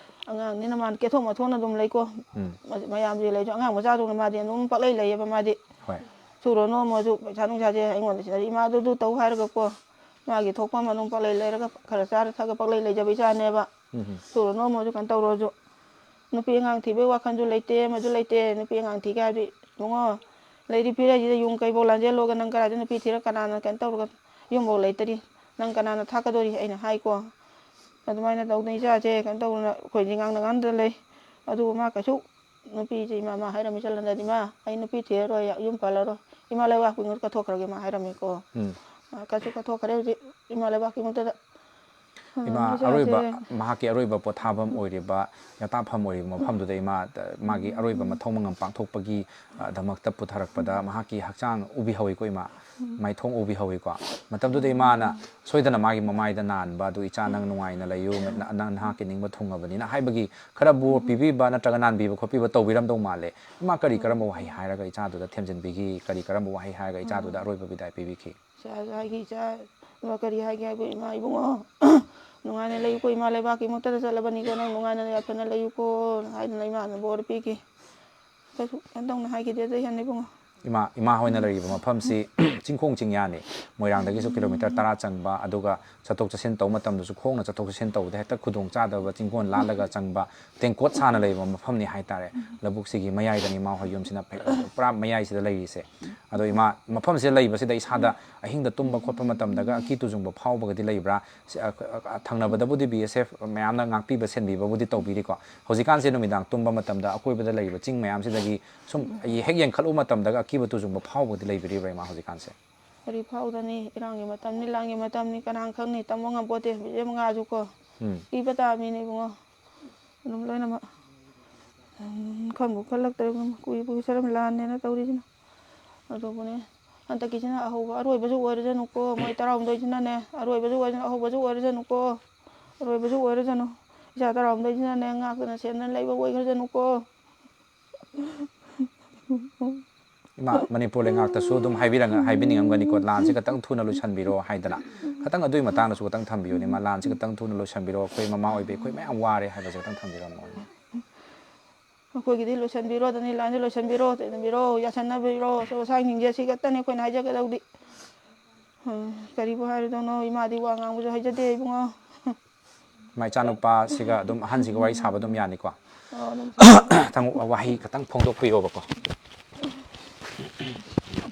ꯑꯉꯥꯡꯅꯤꯅ ꯃꯥꯅ ꯀꯦꯊꯣꯛ ꯃꯊꯣꯛꯅ ꯑꯗꯨꯝ ꯂꯩꯀꯣ꯫ ꯎꯝ꯫ ꯃꯌꯥꯝꯁꯦ ꯂꯩꯁꯨ ꯑꯉꯥꯡ ꯃꯆꯥꯗꯧꯅ ꯃꯥꯗꯤ ꯑꯗꯨꯝ ꯄꯛꯂꯩ ꯂꯩꯌꯦꯕ꯫ ꯃꯥꯗꯤ ꯍꯣꯏ꯫ ꯁꯨꯔꯣ ꯅꯣꯝꯃꯣꯁꯨ ꯄꯩꯁꯥ ꯅꯨꯡꯁꯥꯁꯦ ꯑꯩꯉꯣꯟꯗ ꯁꯤꯗ ꯏꯃꯥꯗꯨ ꯑꯗꯨ ꯇꯧ ꯍꯥꯏꯔꯒꯀꯣ, ꯃꯥꯒꯤ ꯊꯣꯛꯄ ꯑꯃ ꯑꯗꯨꯝ ꯄꯛꯂꯩ ꯂꯩꯔꯒ ꯈꯔ ꯆꯥꯔ ꯊꯛꯑꯒ ꯄꯛꯂꯩ ꯂꯩꯖꯕ ꯏꯆꯥꯅꯦꯕ꯫ ꯎꯝ ꯍꯝ꯫ ꯁꯨꯔꯣ ꯅꯣꯝꯃꯣꯁꯨ ꯀꯩꯅꯣ ꯇꯧꯔꯣꯁꯨ, ꯅꯨꯄꯤ ꯑꯉꯥꯡ ꯊꯤꯕꯒꯤ ꯋꯥꯈꯜꯁꯨ ꯂꯩꯇꯦ, ꯑꯃꯁꯨ ꯂꯩꯇꯦ꯫ ꯅꯨꯄꯤ ꯑꯉꯥꯡ ꯊꯤꯒꯦ ꯍꯥꯏꯔꯗꯤ, ꯏꯕꯨꯡꯉꯣ, ꯂꯩꯔꯤ ꯐꯤꯔꯩꯁꯤꯗ ꯌꯨꯝ ꯀꯩꯐꯥꯎ ꯂꯥꯟꯖꯦꯜꯂꯣꯒ ꯅꯪ ꯀꯗꯥꯏꯗ ꯅꯨꯄꯤ ꯊꯤꯔ ꯀꯅꯥꯅ ꯀꯩꯅꯣ ꯇꯧꯔꯒ ꯌꯨꯝꯐꯥꯎ ꯂꯩꯇꯔꯤ? ꯅꯪ ꯀꯅꯥꯅ ꯊꯥꯛꯀꯗꯣꯔꯤ? ꯑꯩꯅ ꯍꯥꯏꯀꯣ꯫ ꯑꯗꯨꯃꯥꯏꯅ ꯇꯧꯗꯅ ꯏꯆꯥꯁꯦ ꯀꯩꯅꯣ ꯇꯧꯗꯅ ꯑꯩꯈꯣꯏꯗꯤ ꯉꯥꯡꯅ ꯉꯥꯡꯗꯅ ꯂꯩ꯫ ꯑꯗꯨꯕꯨ ꯃꯥ ꯀꯩꯁꯨ, ꯅꯨꯄꯤꯁꯦ ꯏꯃꯥ, ꯃꯥ ꯍꯥꯏꯔꯝꯃꯤ ꯆꯠꯂꯟꯗꯗꯤ, "ꯏꯃꯥ, ꯑꯩ ꯅꯨꯄꯤ ꯊꯤꯔꯔꯣꯏ, ꯌꯨꯝ ꯄꯥꯜꯂꯔꯣꯏ, ꯏꯃꯥ ꯂꯩꯕꯥꯛꯄꯨ ꯉꯛ ꯀꯠꯊꯣꯛꯈ꯭ꯔꯒꯦ", ꯃꯥ ꯍꯥꯏꯔꯝꯃꯤꯀꯣ꯫ ꯎꯝ꯫ ꯃꯥ ꯀꯩꯁꯨ ꯀꯠꯊꯣꯛꯈ꯭ꯔꯦ ꯍꯧꯖꯤꯛ ꯏꯃꯥ ꯂꯩꯕꯥꯛꯀꯤ ꯃꯛꯇꯗ꯫ ꯏꯃꯥ, ꯏꯆꯥꯁꯦ ꯑꯔꯣꯏꯕ, ꯃꯍꯥꯛꯀꯤ ꯑꯔꯣꯏꯕ ꯄꯣꯊꯥꯐꯝ ꯑꯣꯏꯔꯤꯕ, ꯌꯥꯇꯥꯐꯝ ꯑꯣꯏꯔꯤꯕ ꯃꯐꯝꯗꯨꯗ ꯏꯃꯥ, ꯃꯥꯒꯤ ꯑꯔꯣꯏꯕ ꯃꯊꯧ ꯃꯉꯝ ꯄꯥꯡꯊꯣꯛꯄꯒꯤ, ꯑ, ꯗꯃꯛꯇ ꯄꯨꯊꯔꯛꯄꯗ ꯃꯍꯥꯛꯀꯤ ꯍꯛꯆꯥꯡ ꯎꯕꯤꯍꯧꯋꯤꯀꯣ ꯏꯃꯥ, ꯃꯥꯏꯊꯣꯡ ꯎꯕꯤꯍꯧꯋꯤꯀꯣ꯫ ꯃꯇꯝꯗꯨꯗ ꯏꯃꯥꯅ ꯁꯣꯏꯗꯅ ꯃꯥꯒꯤ ꯃꯃꯥꯏꯗ ꯅꯥꯟꯕ ꯑꯗꯨ, "ꯏꯆꯥ, ꯅꯪ ꯅꯨꯡꯉꯥꯏꯅ ꯂꯩꯌꯨ, ꯅ-, ꯅꯪ ꯅꯍꯥꯛꯀꯤ ꯅꯤꯡꯕ ꯊꯨꯡꯉꯕꯅꯤꯅ" ꯍꯥꯏꯕꯒꯤ ꯈꯔ ꯕꯣꯔ ꯄꯤꯕꯤꯕ ꯅꯠꯇ꯭ꯔꯒ ꯅꯥꯟꯕꯤꯕ ꯈꯣꯠꯄꯤꯕ ꯇꯧꯕꯤꯔꯝꯗꯧ ꯃꯥꯜꯂꯦ꯫ ꯏꯃꯥ ꯀꯔꯤ ꯀꯔꯝꯕ ꯋꯥꯍꯩ ꯍꯥꯏꯔꯒ ꯏꯆꯥꯗꯨꯗ ꯊꯦꯝꯖꯤꯟꯕꯤꯈꯤ? ꯀꯔꯤ ꯀꯔꯝꯕ ꯋꯥꯍꯩ ꯍꯥꯏꯔꯒ ꯏꯆꯥꯗꯨꯗ ꯑꯔꯣꯏꯕ ꯕꯤꯗꯥꯏ ꯄꯤꯕꯤꯈꯤ? ꯏꯆꯥ ꯍꯥꯏꯒꯤ ꯏꯆꯥ, ꯏꯃꯥ ꯀꯔꯤ ꯍꯥꯏꯒꯦ ꯍꯥꯏꯕꯨ, "ꯏꯃꯥ ꯏꯕꯨꯡꯉꯣ, ꯅꯨꯡꯉꯥꯏꯅ ꯂꯩꯌꯨꯀꯣ, ꯏꯃꯥ ꯂꯩꯕꯥꯛꯀꯤ ꯃꯛꯇꯗ ꯆꯠꯂꯕꯅꯤꯀꯣ, ꯅꯪ ꯅꯨꯡꯉꯥꯏꯅ ꯌꯥꯏꯐꯅ ꯂꯩꯌꯨꯀꯣ" ꯍꯥꯏꯗꯅ ꯏꯃꯥꯅ ꯕꯣꯔ ꯄꯤꯈꯤ꯫ ꯀꯩꯁꯨ ꯀꯩꯅꯣ ꯇꯧꯅ ꯍꯥꯏꯈꯤꯗꯦ ꯑꯗꯩ ꯍꯦꯟꯅ ꯏꯕꯨꯡꯉꯣ꯫ ꯏꯃꯥ ꯏꯃꯥ ꯍꯣꯏꯅ ꯂꯩꯔꯤꯕ ꯃꯐꯝꯁꯤ ꯆꯤꯡꯈꯣꯡ ꯆꯤꯡꯌꯥꯅꯤ꯫ ꯃꯣꯏꯔꯥꯡꯗꯒꯤꯁꯨ ꯀꯤꯂꯣꯃꯤꯇꯔ ꯇꯔꯥ ꯆꯪꯕ, ꯑꯗꯨꯒ ꯆꯠꯊꯣꯛ ꯆꯠꯁꯤꯟ ꯇꯧꯕ ꯃꯇꯝꯗꯁꯨ ꯈꯣꯡꯅ ꯆꯠꯊꯣꯛ ꯆꯠꯁꯤꯟ ꯇꯧꯕꯗ ꯍꯦꯛꯇ ꯈꯨꯗꯣꯡ ꯆꯥꯗꯕ, ꯆꯤꯡꯒꯣꯟ ꯂꯥꯜꯂꯒ ꯆꯪꯕ, ꯇꯦꯡꯀꯣꯠ ꯁꯥꯅ ꯂꯩꯕ ꯃꯐꯝꯅꯤ ꯍꯥꯏꯇꯥꯔꯦ꯫ ꯂꯧꯕꯨꯛꯁꯤꯒꯤ ꯃꯌꯥꯏꯗꯅꯤ ꯏꯃꯥ ꯍꯣꯏ ꯌꯨꯝꯁꯤꯅ ꯐꯦ-, ꯄꯨꯔꯥ ꯃꯌꯥꯏꯁꯤꯗ ꯂꯩꯔꯤꯁꯦ꯫ ꯑꯗꯣ ꯏꯃꯥ, ꯃꯐꯝꯁꯤꯗ ꯂꯩꯕꯁꯤꯗ ꯏꯁꯥꯗ ꯑꯍꯤꯡꯗ ꯇꯨꯝꯕ ꯈꯣꯠꯄ ꯃꯇꯝꯗꯒ ꯑꯀꯤ ꯇꯨꯖꯨꯡꯕ ꯐꯥꯎꯕꯒꯗꯤ ꯂꯩꯕ꯭ꯔꯥ? ꯁꯤ-, ꯑ-, ꯑ-, ꯊꯪꯅꯕꯗꯕꯨꯗꯤ ꯕꯤ ꯑꯦꯁ ꯑꯦꯐ ꯃꯌꯥꯝꯅ ꯉꯥꯛꯄꯤꯕ ꯁꯦꯟꯕꯤꯕꯕꯨꯗꯤ ꯇꯧꯕꯤꯔꯤꯀꯣ꯫ ꯍꯧꯖꯤꯛꯀꯥꯟꯁꯦ ꯅꯨꯃꯤꯗꯥꯡ ꯇꯨꯝꯕ ꯃꯇꯝꯗ ꯑꯀꯣꯏꯕꯗ ꯂꯩꯔꯤꯕ ꯆꯤꯡ ꯃꯌꯥꯝꯁꯤꯗꯒꯤ ꯁꯨꯝ ꯍꯦꯛ ꯌꯦꯡꯈꯠꯂꯨꯕ ꯃꯇꯝꯗꯒ ꯑꯀꯤꯕ ꯇꯨꯖꯨꯡꯕ ꯐꯥꯎꯕꯒꯗꯤ ꯂꯩꯕꯤꯔꯤꯕ꯭ꯔꯥ ꯏꯃꯥ ꯍꯧꯖꯤꯛꯀꯥꯟꯁꯦ? ꯀꯔꯤ ꯐꯥꯎꯗꯅꯤ? ꯏꯔꯥꯡꯒꯤ ꯃꯇꯝꯅꯤ, ꯂꯥꯟꯒꯤ ꯃꯇꯝꯅꯤ, ꯀꯅꯥꯅ ꯈꯪꯅꯤ? ꯇꯝꯕ ꯉꯝꯄꯣꯠꯇꯦ꯫ ꯕꯤꯖꯦ ꯃꯉꯥꯁꯨ ꯀꯣ, ꯎꯝ꯫ ꯄꯤꯕ ꯇꯥꯕꯅꯤꯅꯦ ꯏꯕꯨꯡꯉꯣ꯫ ꯑꯗꯨꯝ ꯂꯣꯏꯅꯃꯛ, ꯎꯝ, ꯈꯟꯕꯨ ꯈꯜꯂꯛꯇ꯭ꯔꯦ ꯏꯕꯨꯡꯉꯣ꯫ ꯀꯨꯏꯕꯨ ꯀꯨꯏꯁꯜꯂꯝ ꯂꯥꯟꯅꯦꯅ ꯇꯧꯔꯤꯁꯤꯅ꯫ ꯑꯗꯨꯕꯨꯅꯦ, ꯍꯟꯗꯛꯀꯤꯁꯤꯅ ꯑꯍꯧꯕ ꯑꯔꯣꯏꯕꯁꯨ ꯑꯣꯏꯔꯁꯅꯨꯀꯣ꯫ ꯃꯣꯏ ꯇꯔꯥꯍꯨꯝꯗꯣꯏꯁꯤꯅꯅꯦ, ꯑꯔꯣꯏꯕꯁꯨ ꯑꯣꯏꯔꯁꯅꯨ, ꯑꯍꯧꯕꯁꯨ ꯑꯣꯏꯔꯁꯅꯨꯀꯣ꯫ ꯑꯔꯣꯏꯕꯁꯨ ꯑꯣꯏꯔꯁꯅꯨ꯫ ꯏꯆꯥ ꯇꯔꯥꯍꯨꯝꯗꯣꯏꯁꯤꯅꯅꯦ, ꯉꯥꯛꯇꯅ ꯁꯦꯝꯗꯅ ꯂꯩꯕ ꯑꯣꯏꯈ꯭ꯔꯁꯅꯨꯀꯣ꯫ ꯏꯃꯥ, ꯃꯅꯤꯄꯨꯔ ꯂꯩꯉꯥꯛꯇꯁꯨ ꯑꯗꯨꯝ ꯍꯥꯏꯕꯤꯔꯝꯒ-, ꯍꯥꯏꯕꯤꯅꯤꯡꯉꯝꯒꯅꯤꯀꯣ, "ꯂꯥꯟꯁꯤ ꯈꯛꯇꯪ ꯊꯨꯅ ꯂꯣꯏꯁꯤꯟꯕꯤꯔꯣ" ꯍꯥꯏꯗꯅ꯫ ꯈꯇꯪ ꯑꯗꯨꯒꯤ ꯃꯇꯥꯡꯗꯁꯨ ꯈꯇꯪ ꯊꯝꯕꯤꯌꯨꯅꯦ, ꯏꯃꯥ, "ꯂꯥꯟꯁꯤ ꯈꯛꯇꯪ ꯊꯨꯅ ꯂꯣꯏꯁꯤꯟꯕꯤꯔꯣ, ꯑꯩꯈꯣꯏ ꯃꯃꯥ ꯑꯣꯏꯕꯤ ꯑꯩꯈꯣꯏ ꯃꯌꯥꯝ ꯋꯥꯔꯦ" ꯍꯥꯏꯕꯁꯦ ꯈꯇꯪ ꯊꯝꯕꯤꯔꯝꯃꯣ꯫ ꯑꯩꯈꯣꯏꯒꯤꯗꯤ ꯂꯣꯏꯁꯤꯟꯕꯤꯔꯣ, ꯑꯗꯨꯅꯤ ꯂꯥꯟꯁꯤ ꯂꯣꯏꯁꯤꯟꯕꯤꯔꯣ, ꯆꯩꯅꯕꯤꯔꯣ, ꯌꯥꯁꯟꯅꯕꯤꯔꯣ, ꯑꯆꯧ ꯑꯁꯥꯡꯁꯤꯡꯁꯦ ꯁꯤ ꯈꯛꯇꯅꯤ ꯑꯩꯈꯣꯏꯅ ꯍꯥꯏꯖꯒꯗꯧꯗꯤ꯫ ꯎꯝ, ꯀꯔꯤꯕꯨ ꯍꯥꯏꯔꯨꯗꯧꯅꯣ, ꯏꯃꯥꯗꯤ ꯋꯥ ꯉꯥꯡꯕꯁꯨ ꯍꯩꯖꯗꯦ ꯏꯕꯨꯡꯉꯣ꯫ ꯏꯃꯥ, ꯏꯆꯥꯅꯨꯄꯥꯁꯤꯒ ꯑꯗꯨꯝ, ꯑꯍꯟꯁꯤꯒ ꯋꯥꯔꯤ ꯁꯥꯕ ꯑꯗꯨꯝ ꯌꯥꯅꯤꯀꯣ? ꯑꯣ, ꯑꯗꯨꯝ ꯁꯥꯕ꯫ ꯊꯪ-, ꯋꯥꯍꯩ ꯈꯇꯪ ꯐꯣꯡꯗꯣꯛꯄꯤꯌꯣꯕꯀꯣ꯫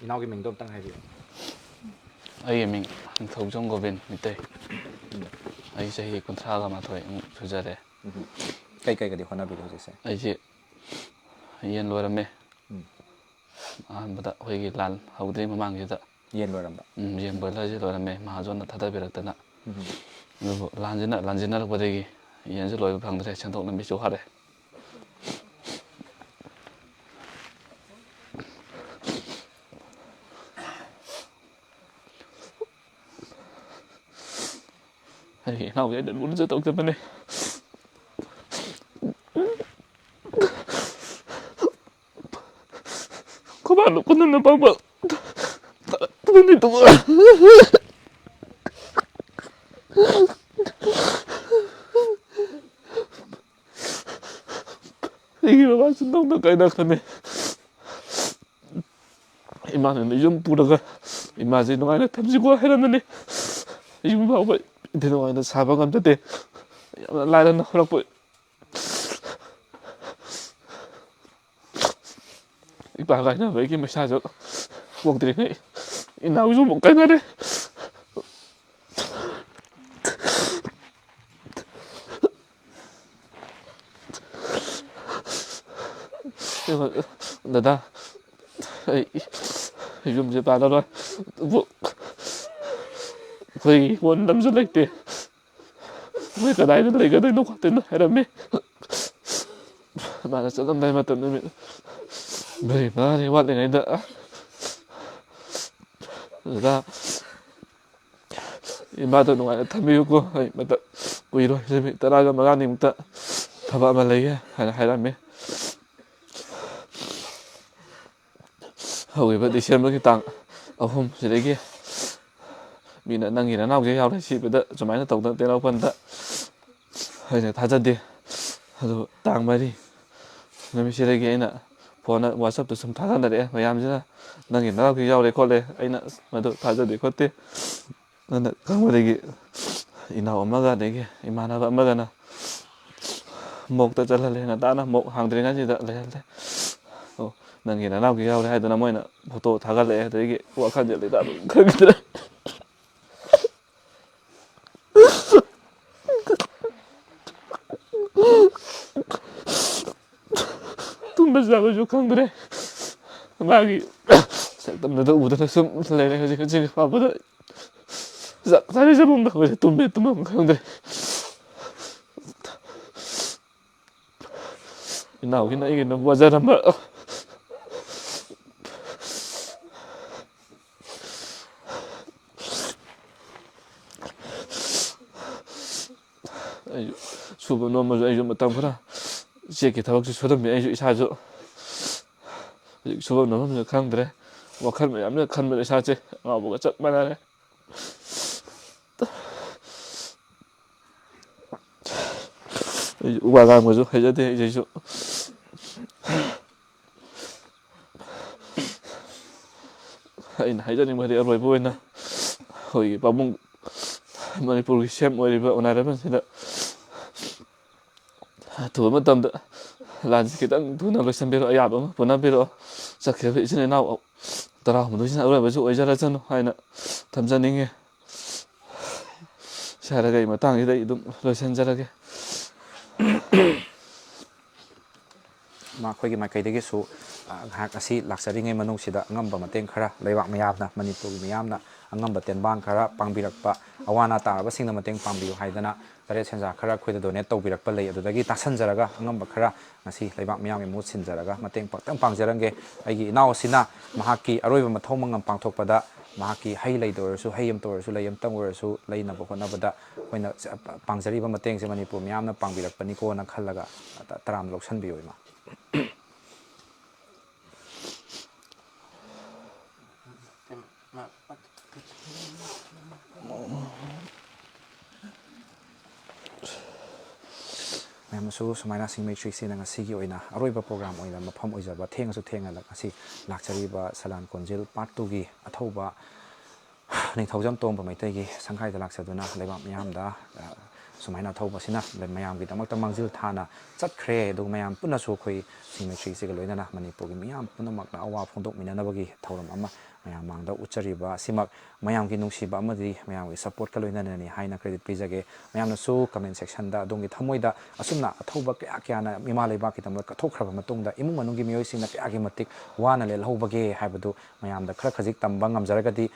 ꯏꯅꯥꯎꯒꯤ ꯃꯤꯡꯗꯣ ꯑꯝꯇꯪ ꯍꯥꯏꯕꯤꯌꯨ꯫ ꯑꯩꯒꯤ ꯃꯤꯡ ꯅꯤꯡꯊꯧꯖꯝ ꯒꯣꯕꯤꯟ ꯃꯤꯇꯩ꯫ ꯎꯝ꯫ ꯑꯩ ꯆꯍꯤ ꯀꯨꯟꯊ꯭ꯔꯥꯒ ꯃꯥꯊꯣꯏꯃꯨꯛ ꯁꯨꯖꯔꯦ꯫ ꯎꯝ꯫ ꯀꯩ ꯀꯩꯒꯗꯤ ꯍꯣꯠꯅꯕꯤꯔꯤ ꯍꯧꯖꯤꯛꯁꯦ? ꯑꯩꯁꯦ ꯌꯦꯟ ꯂꯣꯏꯔꯝꯃꯦ꯫ ꯎꯝ꯫ ꯑꯍꯥꯟꯕꯗ ꯑꯩꯈꯣꯏꯒꯤ ꯂꯥꯟ ꯍꯧꯗ꯭ꯔꯤ ꯃꯃꯥꯡꯁꯤꯗ꯫ ꯌꯦꯟ ꯂꯣꯏꯔꯝꯕ? ꯎꯝ, ꯌꯦꯟ ꯕꯣꯏꯂꯔꯁꯦ ꯂꯣꯏꯔꯝꯃꯦ꯫ ꯃꯍꯥꯖꯣꯟꯅ ꯊꯥꯗꯕꯤꯔꯛꯇꯅ꯫ ꯎꯝ꯫ ꯑꯗꯨꯕꯨ ꯂꯥꯟꯁꯤꯅ ꯂꯥꯟꯖꯤꯟꯅꯔꯛꯄꯗꯒꯤ ꯌꯦꯟꯁꯨ ꯂꯣꯏꯕ ꯐꯪꯗ꯭ꯔꯦ, ꯁꯦꯟꯊꯣꯛ ꯂꯝꯕꯤꯁꯨ ꯋꯥꯔꯦ꯫ ꯑꯩꯒꯤ ꯏꯅꯥꯎꯁꯦ ꯑꯩꯅ ꯂꯨꯅ ꯇꯧꯖꯕꯅꯦ꯫ ꯈꯨꯕꯥꯛ ꯂꯨꯞꯄꯅ ꯄꯥꯛꯄ ꯇꯔꯥ ꯇꯔꯨꯛꯅꯤ ꯇꯨꯝꯕ꯫ ꯑꯩꯒꯤ ꯃꯃꯥꯁꯨ ꯅꯧꯅ ꯀꯥꯏꯅꯈ꯭ꯔꯅꯤ꯫ ꯏꯃꯥꯅ ꯌꯨꯝ ꯄꯨꯔꯒ ꯏꯃꯥꯁꯦ ꯅꯨꯡꯉꯥꯏꯅ ꯊꯝꯁꯤꯀꯣ ꯍꯥꯏꯔꯝꯕꯅꯤ꯫ ꯌꯨꯝ ꯐꯥꯎꯕ ꯏꯟꯊꯤ ꯅꯨꯡꯉꯥꯏꯅ ꯁꯥꯕ ꯉꯝꯖꯗꯦ꯫ ꯌꯥꯝꯅ ꯂꯥꯏꯔꯅ ꯍꯧꯔꯛꯄ ꯏꯄꯥ ꯀꯥꯏꯅꯕꯒꯤ ꯃꯩꯁꯥꯁꯨ ꯄꯣꯛꯇ꯭ꯔꯤꯉꯩ ꯏꯅꯥꯎꯁꯨ ꯑꯃꯨꯛ ꯀꯥꯏꯅꯔꯦ꯫ ꯗꯗꯥ, ꯑꯩ ꯌꯨꯝꯁꯦ ꯄꯥꯜꯂꯔꯣꯏ꯫ ꯑꯩꯈꯣꯏꯒꯤ ꯍꯤꯡꯒꯣꯜ ꯑꯃꯁꯨ ꯂꯩꯇꯦ꯫ ꯃꯣꯏ ꯀꯗꯥꯏꯗ ꯂꯩꯒꯗꯣꯏꯅꯣ ꯈꯣꯠꯇꯣꯏꯅꯣ ꯍꯥꯏꯔꯝꯃꯤ꯫ ꯃꯥꯅ ꯆꯠꯂꯝꯗꯥꯏ ꯃꯇꯝ ꯅꯨꯃꯤꯠ ꯃꯔꯤ ꯃꯉꯥꯅꯤ ꯋꯥꯠꯂꯤꯉꯩꯗ, "ꯗꯗꯥ, ꯏꯃꯥꯗꯣ ꯅꯨꯡꯉꯥꯏꯅ ꯊꯝꯕꯤꯌꯨꯀꯣ, ꯑꯩ ꯃꯇꯝ ꯀꯨꯏꯔꯣꯏ, ꯅꯨꯃꯤꯠ ꯇꯔꯥꯒ ꯃꯉꯥꯅꯤꯃꯨꯛꯇ ꯊꯕꯛ ꯑꯃ ꯂꯩꯌꯦ" ꯍꯥꯏꯅ ꯍꯥꯏꯔꯝꯃꯤ꯫ ꯍꯧꯈꯤꯕ ꯗꯤꯁꯦꯝꯕꯔꯒꯤ ꯇꯥꯡ ꯑꯍꯨꯝ ꯁꯤꯗꯒꯤ ꯃꯤꯅ "ꯅꯪꯒꯤ ꯅꯅꯥꯎꯁꯦ ꯌꯥꯎꯔꯦ ꯁꯤꯕꯗ" ꯁꯨꯃꯥꯏꯅ ꯇꯧꯗꯅ ꯇꯦꯡꯅꯧꯄꯜꯗ ꯑꯩꯅ ꯊꯥꯖꯗꯦ꯫ ꯑꯗꯨ ꯇꯥꯡ ꯃꯔꯤ ꯅꯨꯃꯤꯠꯁꯤꯗꯒꯤ ꯑꯩꯅ ꯐꯣꯟꯗ, WhatsApp-ꯇ ꯁꯨꯝ ꯊꯥꯒꯠꯅꯔꯛꯑꯦ ꯃꯌꯥꯝꯁꯤꯅ, "ꯅꯪꯒꯤ ꯅꯅꯥꯎꯁꯦ ꯌꯥꯎꯔꯦ ꯈꯣꯠꯂꯦ"꯫ ꯑꯩꯅ ꯃꯗꯨ ꯊꯥꯖꯗꯦ ꯈꯣꯠꯇꯦ꯫ ꯑꯗꯨꯅ ꯈꯪꯕꯗꯒꯤ ꯏꯅꯥꯎ ꯑꯃꯒ ꯑꯗꯒꯤ ꯏꯃꯥꯟꯅꯕ ꯑꯃꯒꯅ ꯃꯣꯛꯇ ꯆꯠꯍꯜꯂꯦ꯫ ꯉꯟꯇꯥꯅ ꯃꯣꯛ ꯍꯥꯡꯗ꯭ꯔꯤꯉꯩꯁꯤꯗ ꯂꯩꯍꯜꯂꯦ꯫ ꯑꯣ, "ꯅꯪꯒꯤ ꯅꯅꯥꯎꯒꯤ ꯌꯥꯎꯔꯦ" ꯍꯥꯏꯗꯅ ꯃꯣꯏꯅ ꯐꯣꯇꯣ ꯊꯥꯒꯠꯂꯛꯑꯦ꯫ ꯑꯗꯒꯤ ꯋꯥꯈꯜꯁꯦ ꯂꯩꯇꯥꯕ ꯈꯪꯗ꯭ꯔꯦ꯫ ꯇꯨꯝꯕ ꯆꯥꯕꯁꯨ ꯈꯪꯗ꯭ꯔꯦ꯫ ꯃꯥꯒꯤ ꯁꯛꯇꯝꯗꯨꯗ ꯎꯗꯅ ꯁꯨꯝ ꯂꯩꯔꯦ꯫ ꯍꯧꯖꯤꯛ ꯍꯧꯖꯤꯛ ꯐꯥꯎꯕꯗ ꯆꯥꯛ ꯆꯥꯔꯤ ꯆꯥꯐꯝꯗ ꯑꯩꯈꯣꯏꯁꯦ ꯇꯨꯝꯃꯦ ꯇꯨꯝꯐꯝ ꯈꯪꯗ꯭ꯔꯦ꯫ ꯏꯅꯥꯎꯒꯤꯅ ꯑꯩꯒꯤꯅ ꯋꯥꯖꯔꯝꯕ꯫ ꯑꯩꯁꯨ ꯁꯨꯕ ꯅꯣꯝꯕꯁꯨ ꯑꯩꯁꯨ ꯃꯇꯝ ꯈꯔ ꯆꯦꯛꯀꯤ ꯊꯕꯛꯁꯨ ꯁꯨꯔꯝꯃꯤ꯫ ꯑꯩꯁꯨ ꯏꯁꯥꯁꯨ ꯍꯧꯖꯤꯛ ꯁꯨꯐꯝ ꯅꯣꯝꯐꯝꯁꯨ ꯈꯪꯗ꯭ꯔꯦ꯫ ꯋꯥꯈꯜ ꯃꯌꯥꯝꯅ ꯈꯟꯕꯗ ꯏꯁꯥꯁꯦ ꯑꯉꯥꯎꯕꯒ ꯆꯞ ꯃꯥꯟꯅꯔꯦ꯫ ꯑꯩꯁꯨ ꯋꯥ ꯉꯥꯡꯕꯁꯨ ꯍꯩꯖꯗꯦ꯫ ꯑꯩꯁꯨ ꯑꯩꯅ ꯍꯥꯏꯖꯅꯤꯡꯕꯗꯤ ꯑꯔꯣꯏꯕ ꯑꯣꯏꯅ ꯑꯩꯈꯣꯏꯒꯤ ꯄꯥꯕꯨꯡ ꯃꯅꯤꯄꯨꯔꯒꯤ ꯁꯤ ꯑꯦꯝ ꯑꯣꯏꯔꯤꯕ ꯑꯣꯅꯔꯦꯕꯜꯁꯤꯗ ꯑꯊꯨꯕ ꯃꯇꯝꯗ ꯂꯥꯟꯁꯤ ꯈꯤꯇꯪ ꯊꯨꯅ ꯂꯣꯏꯁꯤꯟꯕꯤꯔꯛꯑꯣ, ꯑꯌꯥꯕ ꯑꯃ ꯄꯨꯅꯕꯤꯔꯛꯑꯣ꯫ ꯆꯠꯈ꯭ꯔꯤꯕ ꯏꯆꯤꯟ ꯏꯅꯥꯎ ꯇꯔꯥꯍꯨꯝꯗꯣꯏꯁꯤꯅ ꯑꯔꯣꯏꯕꯁꯨ ꯑꯣꯏꯖꯔꯁꯅꯨ ꯍꯥꯏꯅ ꯊꯝꯖꯅꯤꯡꯉꯤ꯫ ꯁꯤ ꯍꯥꯏꯔꯒ ꯑꯩ ꯃꯇꯥꯡꯁꯤꯗ ꯑꯩ ꯑꯗꯨꯝ ꯂꯣꯏꯁꯤꯟꯖꯔꯒꯦ꯫ ꯃꯈꯣꯏꯒꯤ ꯃꯥꯏꯀꯩꯗꯒꯤꯁꯨ, ꯑ, ꯉꯥꯏꯍꯥꯛ ꯑꯁꯤ ꯂꯥꯛꯆꯔꯤꯉꯩ ꯃꯅꯨꯡꯁꯤꯗ ꯑꯉꯝꯕ ꯃꯇꯦꯡ ꯈꯔ, ꯂꯩꯕꯥꯛ ꯃꯤꯌꯥꯝꯅ, ꯃꯅꯤꯄꯨꯔꯒꯤ ꯃꯤꯌꯥꯝꯅ ꯑꯉꯝꯕ ꯇꯦꯡꯕꯥꯡ ꯈꯔ ꯄꯥꯡꯕꯤꯔꯛꯄ, ꯑꯋꯥ ꯑꯅꯥ ꯇꯥꯔꯕꯁꯤꯡꯅ ꯃꯇꯦꯡ ꯄꯥꯡꯕꯤꯌꯨ ꯍꯥꯏꯗꯅ ꯇꯔꯦꯠ ꯁꯦꯟꯖꯥ ꯈꯔ ꯑꯩꯈꯣꯏꯗ ꯗꯣꯅꯦꯠ ꯇꯧꯕꯤꯔꯛꯄ ꯂꯩ꯫ ꯑꯗꯨꯗꯒꯤ ꯇꯥꯁꯟꯖꯔꯒ ꯑꯉꯝꯕ ꯈꯔ ꯉꯁꯤ ꯂꯩꯕꯥꯛ ꯃꯤꯌꯥꯝꯒꯤ ꯃꯍꯨꯠ ꯁꯤꯟꯖꯔꯒ ꯃꯇꯦꯡ ꯄꯥꯡꯇꯪ ꯄꯥꯡꯖꯔꯝꯒꯦ꯫ ꯑꯩꯒꯤ ꯏꯅꯥꯎ ꯑꯁꯤꯅ ꯃꯍꯥꯛꯀꯤ ꯑꯔꯣꯏꯕ ꯃꯊꯧ ꯃꯉꯝ ꯄꯥꯡꯊꯣꯛꯄꯗ ꯃꯍꯥꯛꯀꯤ ꯍꯩ ꯂꯩꯗ ꯑꯣꯏꯔꯁꯨ, ꯍꯩ ꯑꯃꯇ ꯑꯣꯏꯔꯁꯨ, ꯂꯩ ꯑꯃꯇꯪ ꯑꯣꯏꯔꯁꯨ ꯂꯩꯅꯕ ꯍꯣꯠꯅꯕꯗ ꯑꯩꯈꯣꯏꯅ ꯄꯥꯡꯖꯔꯤꯕ ꯃꯇꯦꯡꯁꯦ ꯃꯅꯤꯄꯨꯔ ꯃꯤꯌꯥꯝꯅ ꯄꯥꯡꯕꯤꯔꯛꯄꯅꯤꯀꯣꯅ ꯈꯜꯂꯒ ꯇꯔꯥꯝꯅ ꯂꯧꯁꯤꯟꯕꯤꯌꯨ, ꯏꯃꯥ꯫ ꯃꯌꯥꯝꯅꯁꯨ ꯁꯨꯃꯥꯏꯅ ꯁꯤꯡꯃꯩ ꯊ꯭ꯔꯤ ꯁꯤꯅ ꯉꯁꯤꯒꯤ ꯑꯣꯏꯅ ꯑꯔꯣꯏꯕ ꯄ꯭ꯔꯣꯒ꯭ꯔꯥꯝ ꯑꯣꯏꯅ ꯃꯐꯝ ꯑꯣꯏꯖꯕ, ꯊꯦꯡꯉꯁꯨ ꯊꯦꯡꯅ ꯉꯁꯤ ꯂꯥꯛꯆꯔꯤꯕ ꯁꯂꯥꯟ ꯀꯣꯟꯖꯦꯜ ꯄꯥꯔꯠ ꯇꯨꯒꯤ ꯑꯊꯧꯕ ꯅꯤꯡꯊꯧꯖꯝ ꯇꯣꯝꯕ ꯃꯩꯇꯩꯒꯤ ꯁꯪꯒꯥꯏꯗ ꯂꯥꯛꯆꯗꯨꯅ ꯂꯩꯕꯥꯛ ꯃꯤꯌꯥꯝꯗ, ꯑ, ꯁꯨꯃꯥꯏꯅ ꯑꯊꯧꯕꯁꯤꯅ ꯃꯌꯥꯝꯒꯤꯗꯃꯛꯇ ꯃꯥꯡꯖꯤꯜ ꯊꯥꯅ ꯆꯠꯈ꯭ꯔꯦ꯫ ꯑꯗꯨꯒ ꯃꯌꯥꯝ ꯄꯨꯟꯅꯁꯨ ꯑꯩꯈꯣꯏ ꯁꯤꯡꯃꯩ ꯊ꯭ꯔꯤ ꯁꯤꯒ ꯂꯣꯏꯅꯅ ꯃꯅꯤꯄꯨꯔꯒꯤ ꯃꯤꯌꯥꯝ ꯄꯨꯝꯅꯃꯛꯅ ꯑꯋꯥ ꯐꯣꯡꯗꯣꯛꯃꯤꯟꯅꯅꯕꯒꯤ ꯊꯧꯔꯝ ꯑꯃ ꯃꯌꯥꯝ ꯃꯥꯡꯗ ꯎꯠꯆꯔꯤꯕ ꯑꯁꯤꯃꯛ ꯃꯌꯥꯝꯒꯤ ꯅꯨꯡꯁꯤꯕ ꯑꯃꯗꯤ ꯃꯌꯥꯝꯒꯤ ꯁꯄꯣꯔꯠꯀ ꯂꯣꯏꯅꯅꯅꯤ ꯍꯥꯏꯅ ꯀ꯭ꯔꯦꯗꯤꯠ ꯄꯤꯖꯒꯦ꯫ ꯃꯌꯥꯝꯅꯁꯨ ꯀꯃꯦꯟ ꯁꯦꯛꯁꯟꯗ ꯑꯗꯣꯝꯒꯤ ꯊꯃꯣꯏꯗ ꯑꯁꯨꯝꯅ ꯑꯊꯧꯕ ꯀꯌꯥ ꯀꯌꯥꯅ ꯏꯃꯥ ꯂꯩꯕꯥꯛꯀꯤꯗꯃꯛꯇ ꯀꯠꯊꯣꯛꯈ꯭ꯔꯕ ꯃꯇꯨꯡꯗ ꯏꯃꯨꯡ ꯃꯅꯨꯡꯒꯤ ꯃꯤꯑꯣꯏꯁꯤꯡꯅ ꯀꯌꯥꯒꯤ ꯃꯇꯤꯛ ꯋꯥꯅ ꯂꯦꯜꯍꯧꯕꯒꯦ ꯍꯥꯏꯕꯗꯨ ꯃꯌꯥꯝꯗ ꯈꯔ ꯈꯖꯤꯛ ꯇꯝꯕ ꯉꯝꯖꯔꯒꯗꯤ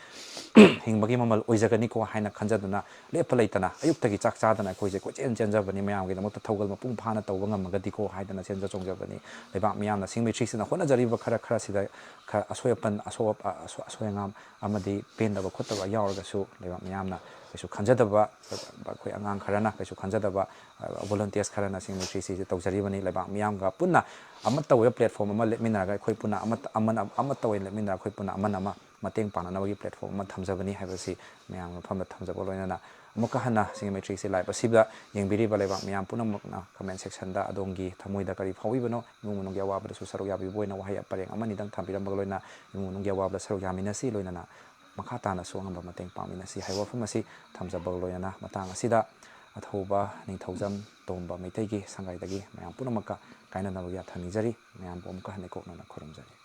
ꯍꯤꯡꯕꯒꯤ ꯃꯃꯜ ꯑꯣꯏꯖꯒꯅꯤꯀꯣ ꯍꯥꯏꯅ ꯈꯟꯖꯗꯨꯅ ꯂꯦꯞꯄ ꯂꯩꯇꯅ ꯑꯌꯨꯛꯇꯒꯤ ꯆꯥꯛ ꯆꯥꯗꯅ ꯑꯩꯈꯣꯏꯁꯦ ꯀꯣꯏꯆꯦꯟ ꯆꯦꯟꯖꯕꯅꯤ꯫ ꯃꯌꯥꯝꯒꯤꯗꯃꯛꯇ ꯊꯧꯒꯜ ꯃꯄꯨꯡ ꯐꯥꯅ ꯇꯧꯕ ꯉꯝꯃꯒꯗꯤꯀꯣ ꯍꯥꯏꯗꯅ ꯆꯦꯟꯖ ꯆꯣꯡꯖꯕꯅꯤ꯫ ꯂꯩꯕꯥꯛ ꯃꯤꯌꯥꯝꯅ ꯁꯤꯡꯃꯩ ꯊ꯭ꯔꯤ ꯁꯤꯅ ꯍꯣꯠꯅꯖꯔꯤꯕ ꯈꯔ ꯈꯔꯁꯤꯗ ꯈꯔ ꯑꯁꯣꯏ ꯑꯄꯟ, ꯑꯁꯣꯛ ꯑ-, ꯑꯁꯣ-, ꯑꯁꯣꯏ ꯑꯉꯥꯝ ꯑꯃꯗꯤ ꯄꯦꯟꯗꯕ ꯈꯣꯠꯇꯕ ꯌꯥꯎꯔꯒꯁꯨ ꯂꯩꯕꯥꯛ ꯃꯤꯌꯥꯝꯅ ꯀꯩꯁꯨ ꯈꯟꯖꯗꯕ, ꯑꯩꯈꯣꯏ ꯑꯉꯥꯡ ꯈꯔꯅ ꯀꯩꯁꯨ ꯈꯟꯖꯗꯕ, ꯑ, ꯚꯣꯂꯨꯟꯇꯤꯌꯔꯁ ꯈꯔꯅ ꯁꯤꯡꯃꯩ ꯊ꯭ꯔꯤ ꯁꯤꯁꯦ ꯇꯧꯖꯔꯤꯕꯅꯤ꯫ ꯂꯩꯕꯥꯛ ꯃꯤꯌꯥꯝꯒ ꯄꯨꯟꯅ ꯑꯃꯠꯇ ꯑꯣꯏꯕ ꯄ꯭ꯂꯦꯠꯐꯣꯝ ꯑꯃ ꯂꯦꯞꯃꯤꯟꯅꯔꯒ ꯑꯩꯈꯣꯏ ꯄꯨꯟꯅ ꯑꯃꯠꯇ, ꯑꯃꯅ ꯑꯃꯠꯇ ꯑꯣꯏꯅ ꯂꯦꯞꯃꯤꯟꯅꯔꯒ ꯑꯩꯈꯣꯏ ꯄꯨꯟꯅ ꯑꯃꯅ ꯑꯃ ꯃꯇꯦꯡ ꯄꯥꯡꯅꯅꯕꯒꯤ ꯄ꯭ꯂꯦꯠꯐꯣꯝ ꯑꯃ ꯊꯝꯖꯕꯅꯤ ꯍꯥꯏꯕꯁꯤ ꯃꯌꯥꯝꯒꯤ ꯃꯐꯝꯗ ꯊꯝꯖꯕ ꯂꯣꯏꯅꯅ ꯑꯃꯨꯛꯀ ꯍꯟꯅ ꯁꯤꯡꯒꯤ ꯃꯩꯇ꯭ꯔꯤꯁꯦ live ꯑꯁꯤꯗ ꯌꯦꯡꯕꯤꯔꯤꯕ ꯂꯩꯕꯥꯛ ꯃꯌꯥꯝ ꯄꯨꯝꯅꯃꯛꯅ comment sectionꯗ ꯑꯗꯣꯝꯒꯤ ꯊꯃꯣꯏꯗ ꯀꯔꯤ ꯐꯥꯎꯏꯕꯅꯣ, ꯏꯃꯨꯡ ꯃꯅꯨꯡꯒꯤ ꯑꯋꯥꯕꯗꯁꯨ ꯁꯔꯨꯛ ꯌꯥꯕꯤꯕ ꯑꯣꯏꯅ ꯋꯥꯍꯩ ꯄꯔꯦꯡ ꯑꯃꯅꯤꯗꯪ ꯊꯝꯕꯤꯔꯝꯕꯒ ꯂꯣꯏꯅ ꯏꯃꯨꯡ ꯃꯅꯨꯡꯒꯤ ꯑꯋꯥꯕꯗ ꯁꯔꯨꯛ ꯌꯥꯃꯤꯟꯅꯁꯤ, ꯂꯣꯏꯅꯅ ꯃꯈꯥ ꯇꯥꯅꯁꯨ ꯑꯉꯝꯕ ꯃꯇꯦꯡ ꯄꯥꯡꯃꯤꯟꯅꯁꯤ ꯍꯥꯏꯕ ꯋꯥꯐꯝ ꯑꯁꯤ ꯊꯝꯖꯕꯒ ꯂꯣꯏꯅꯅ ꯃꯇꯥꯡ ꯑꯁꯤꯗ ꯑꯊꯧꯕ ꯅꯤꯡꯊꯧꯖꯝ ꯇꯣꯝꯕ ꯃꯩꯇꯩꯒꯤ ꯁꯪꯒꯥꯏꯗꯒꯤ ꯃꯌꯥꯝ ꯄꯨꯝꯅꯃꯛꯀ ꯀꯥꯏꯅꯅꯕꯒꯤ ꯌꯥꯊꯪ ꯅꯤꯖꯔꯤ꯫ ꯃꯌꯥꯝꯕꯨ ꯑꯃꯨꯛꯀ ꯍꯟꯅ ꯏꯀꯣꯛꯅꯅ ꯈꯨꯔꯨꯝꯖꯔꯤ꯫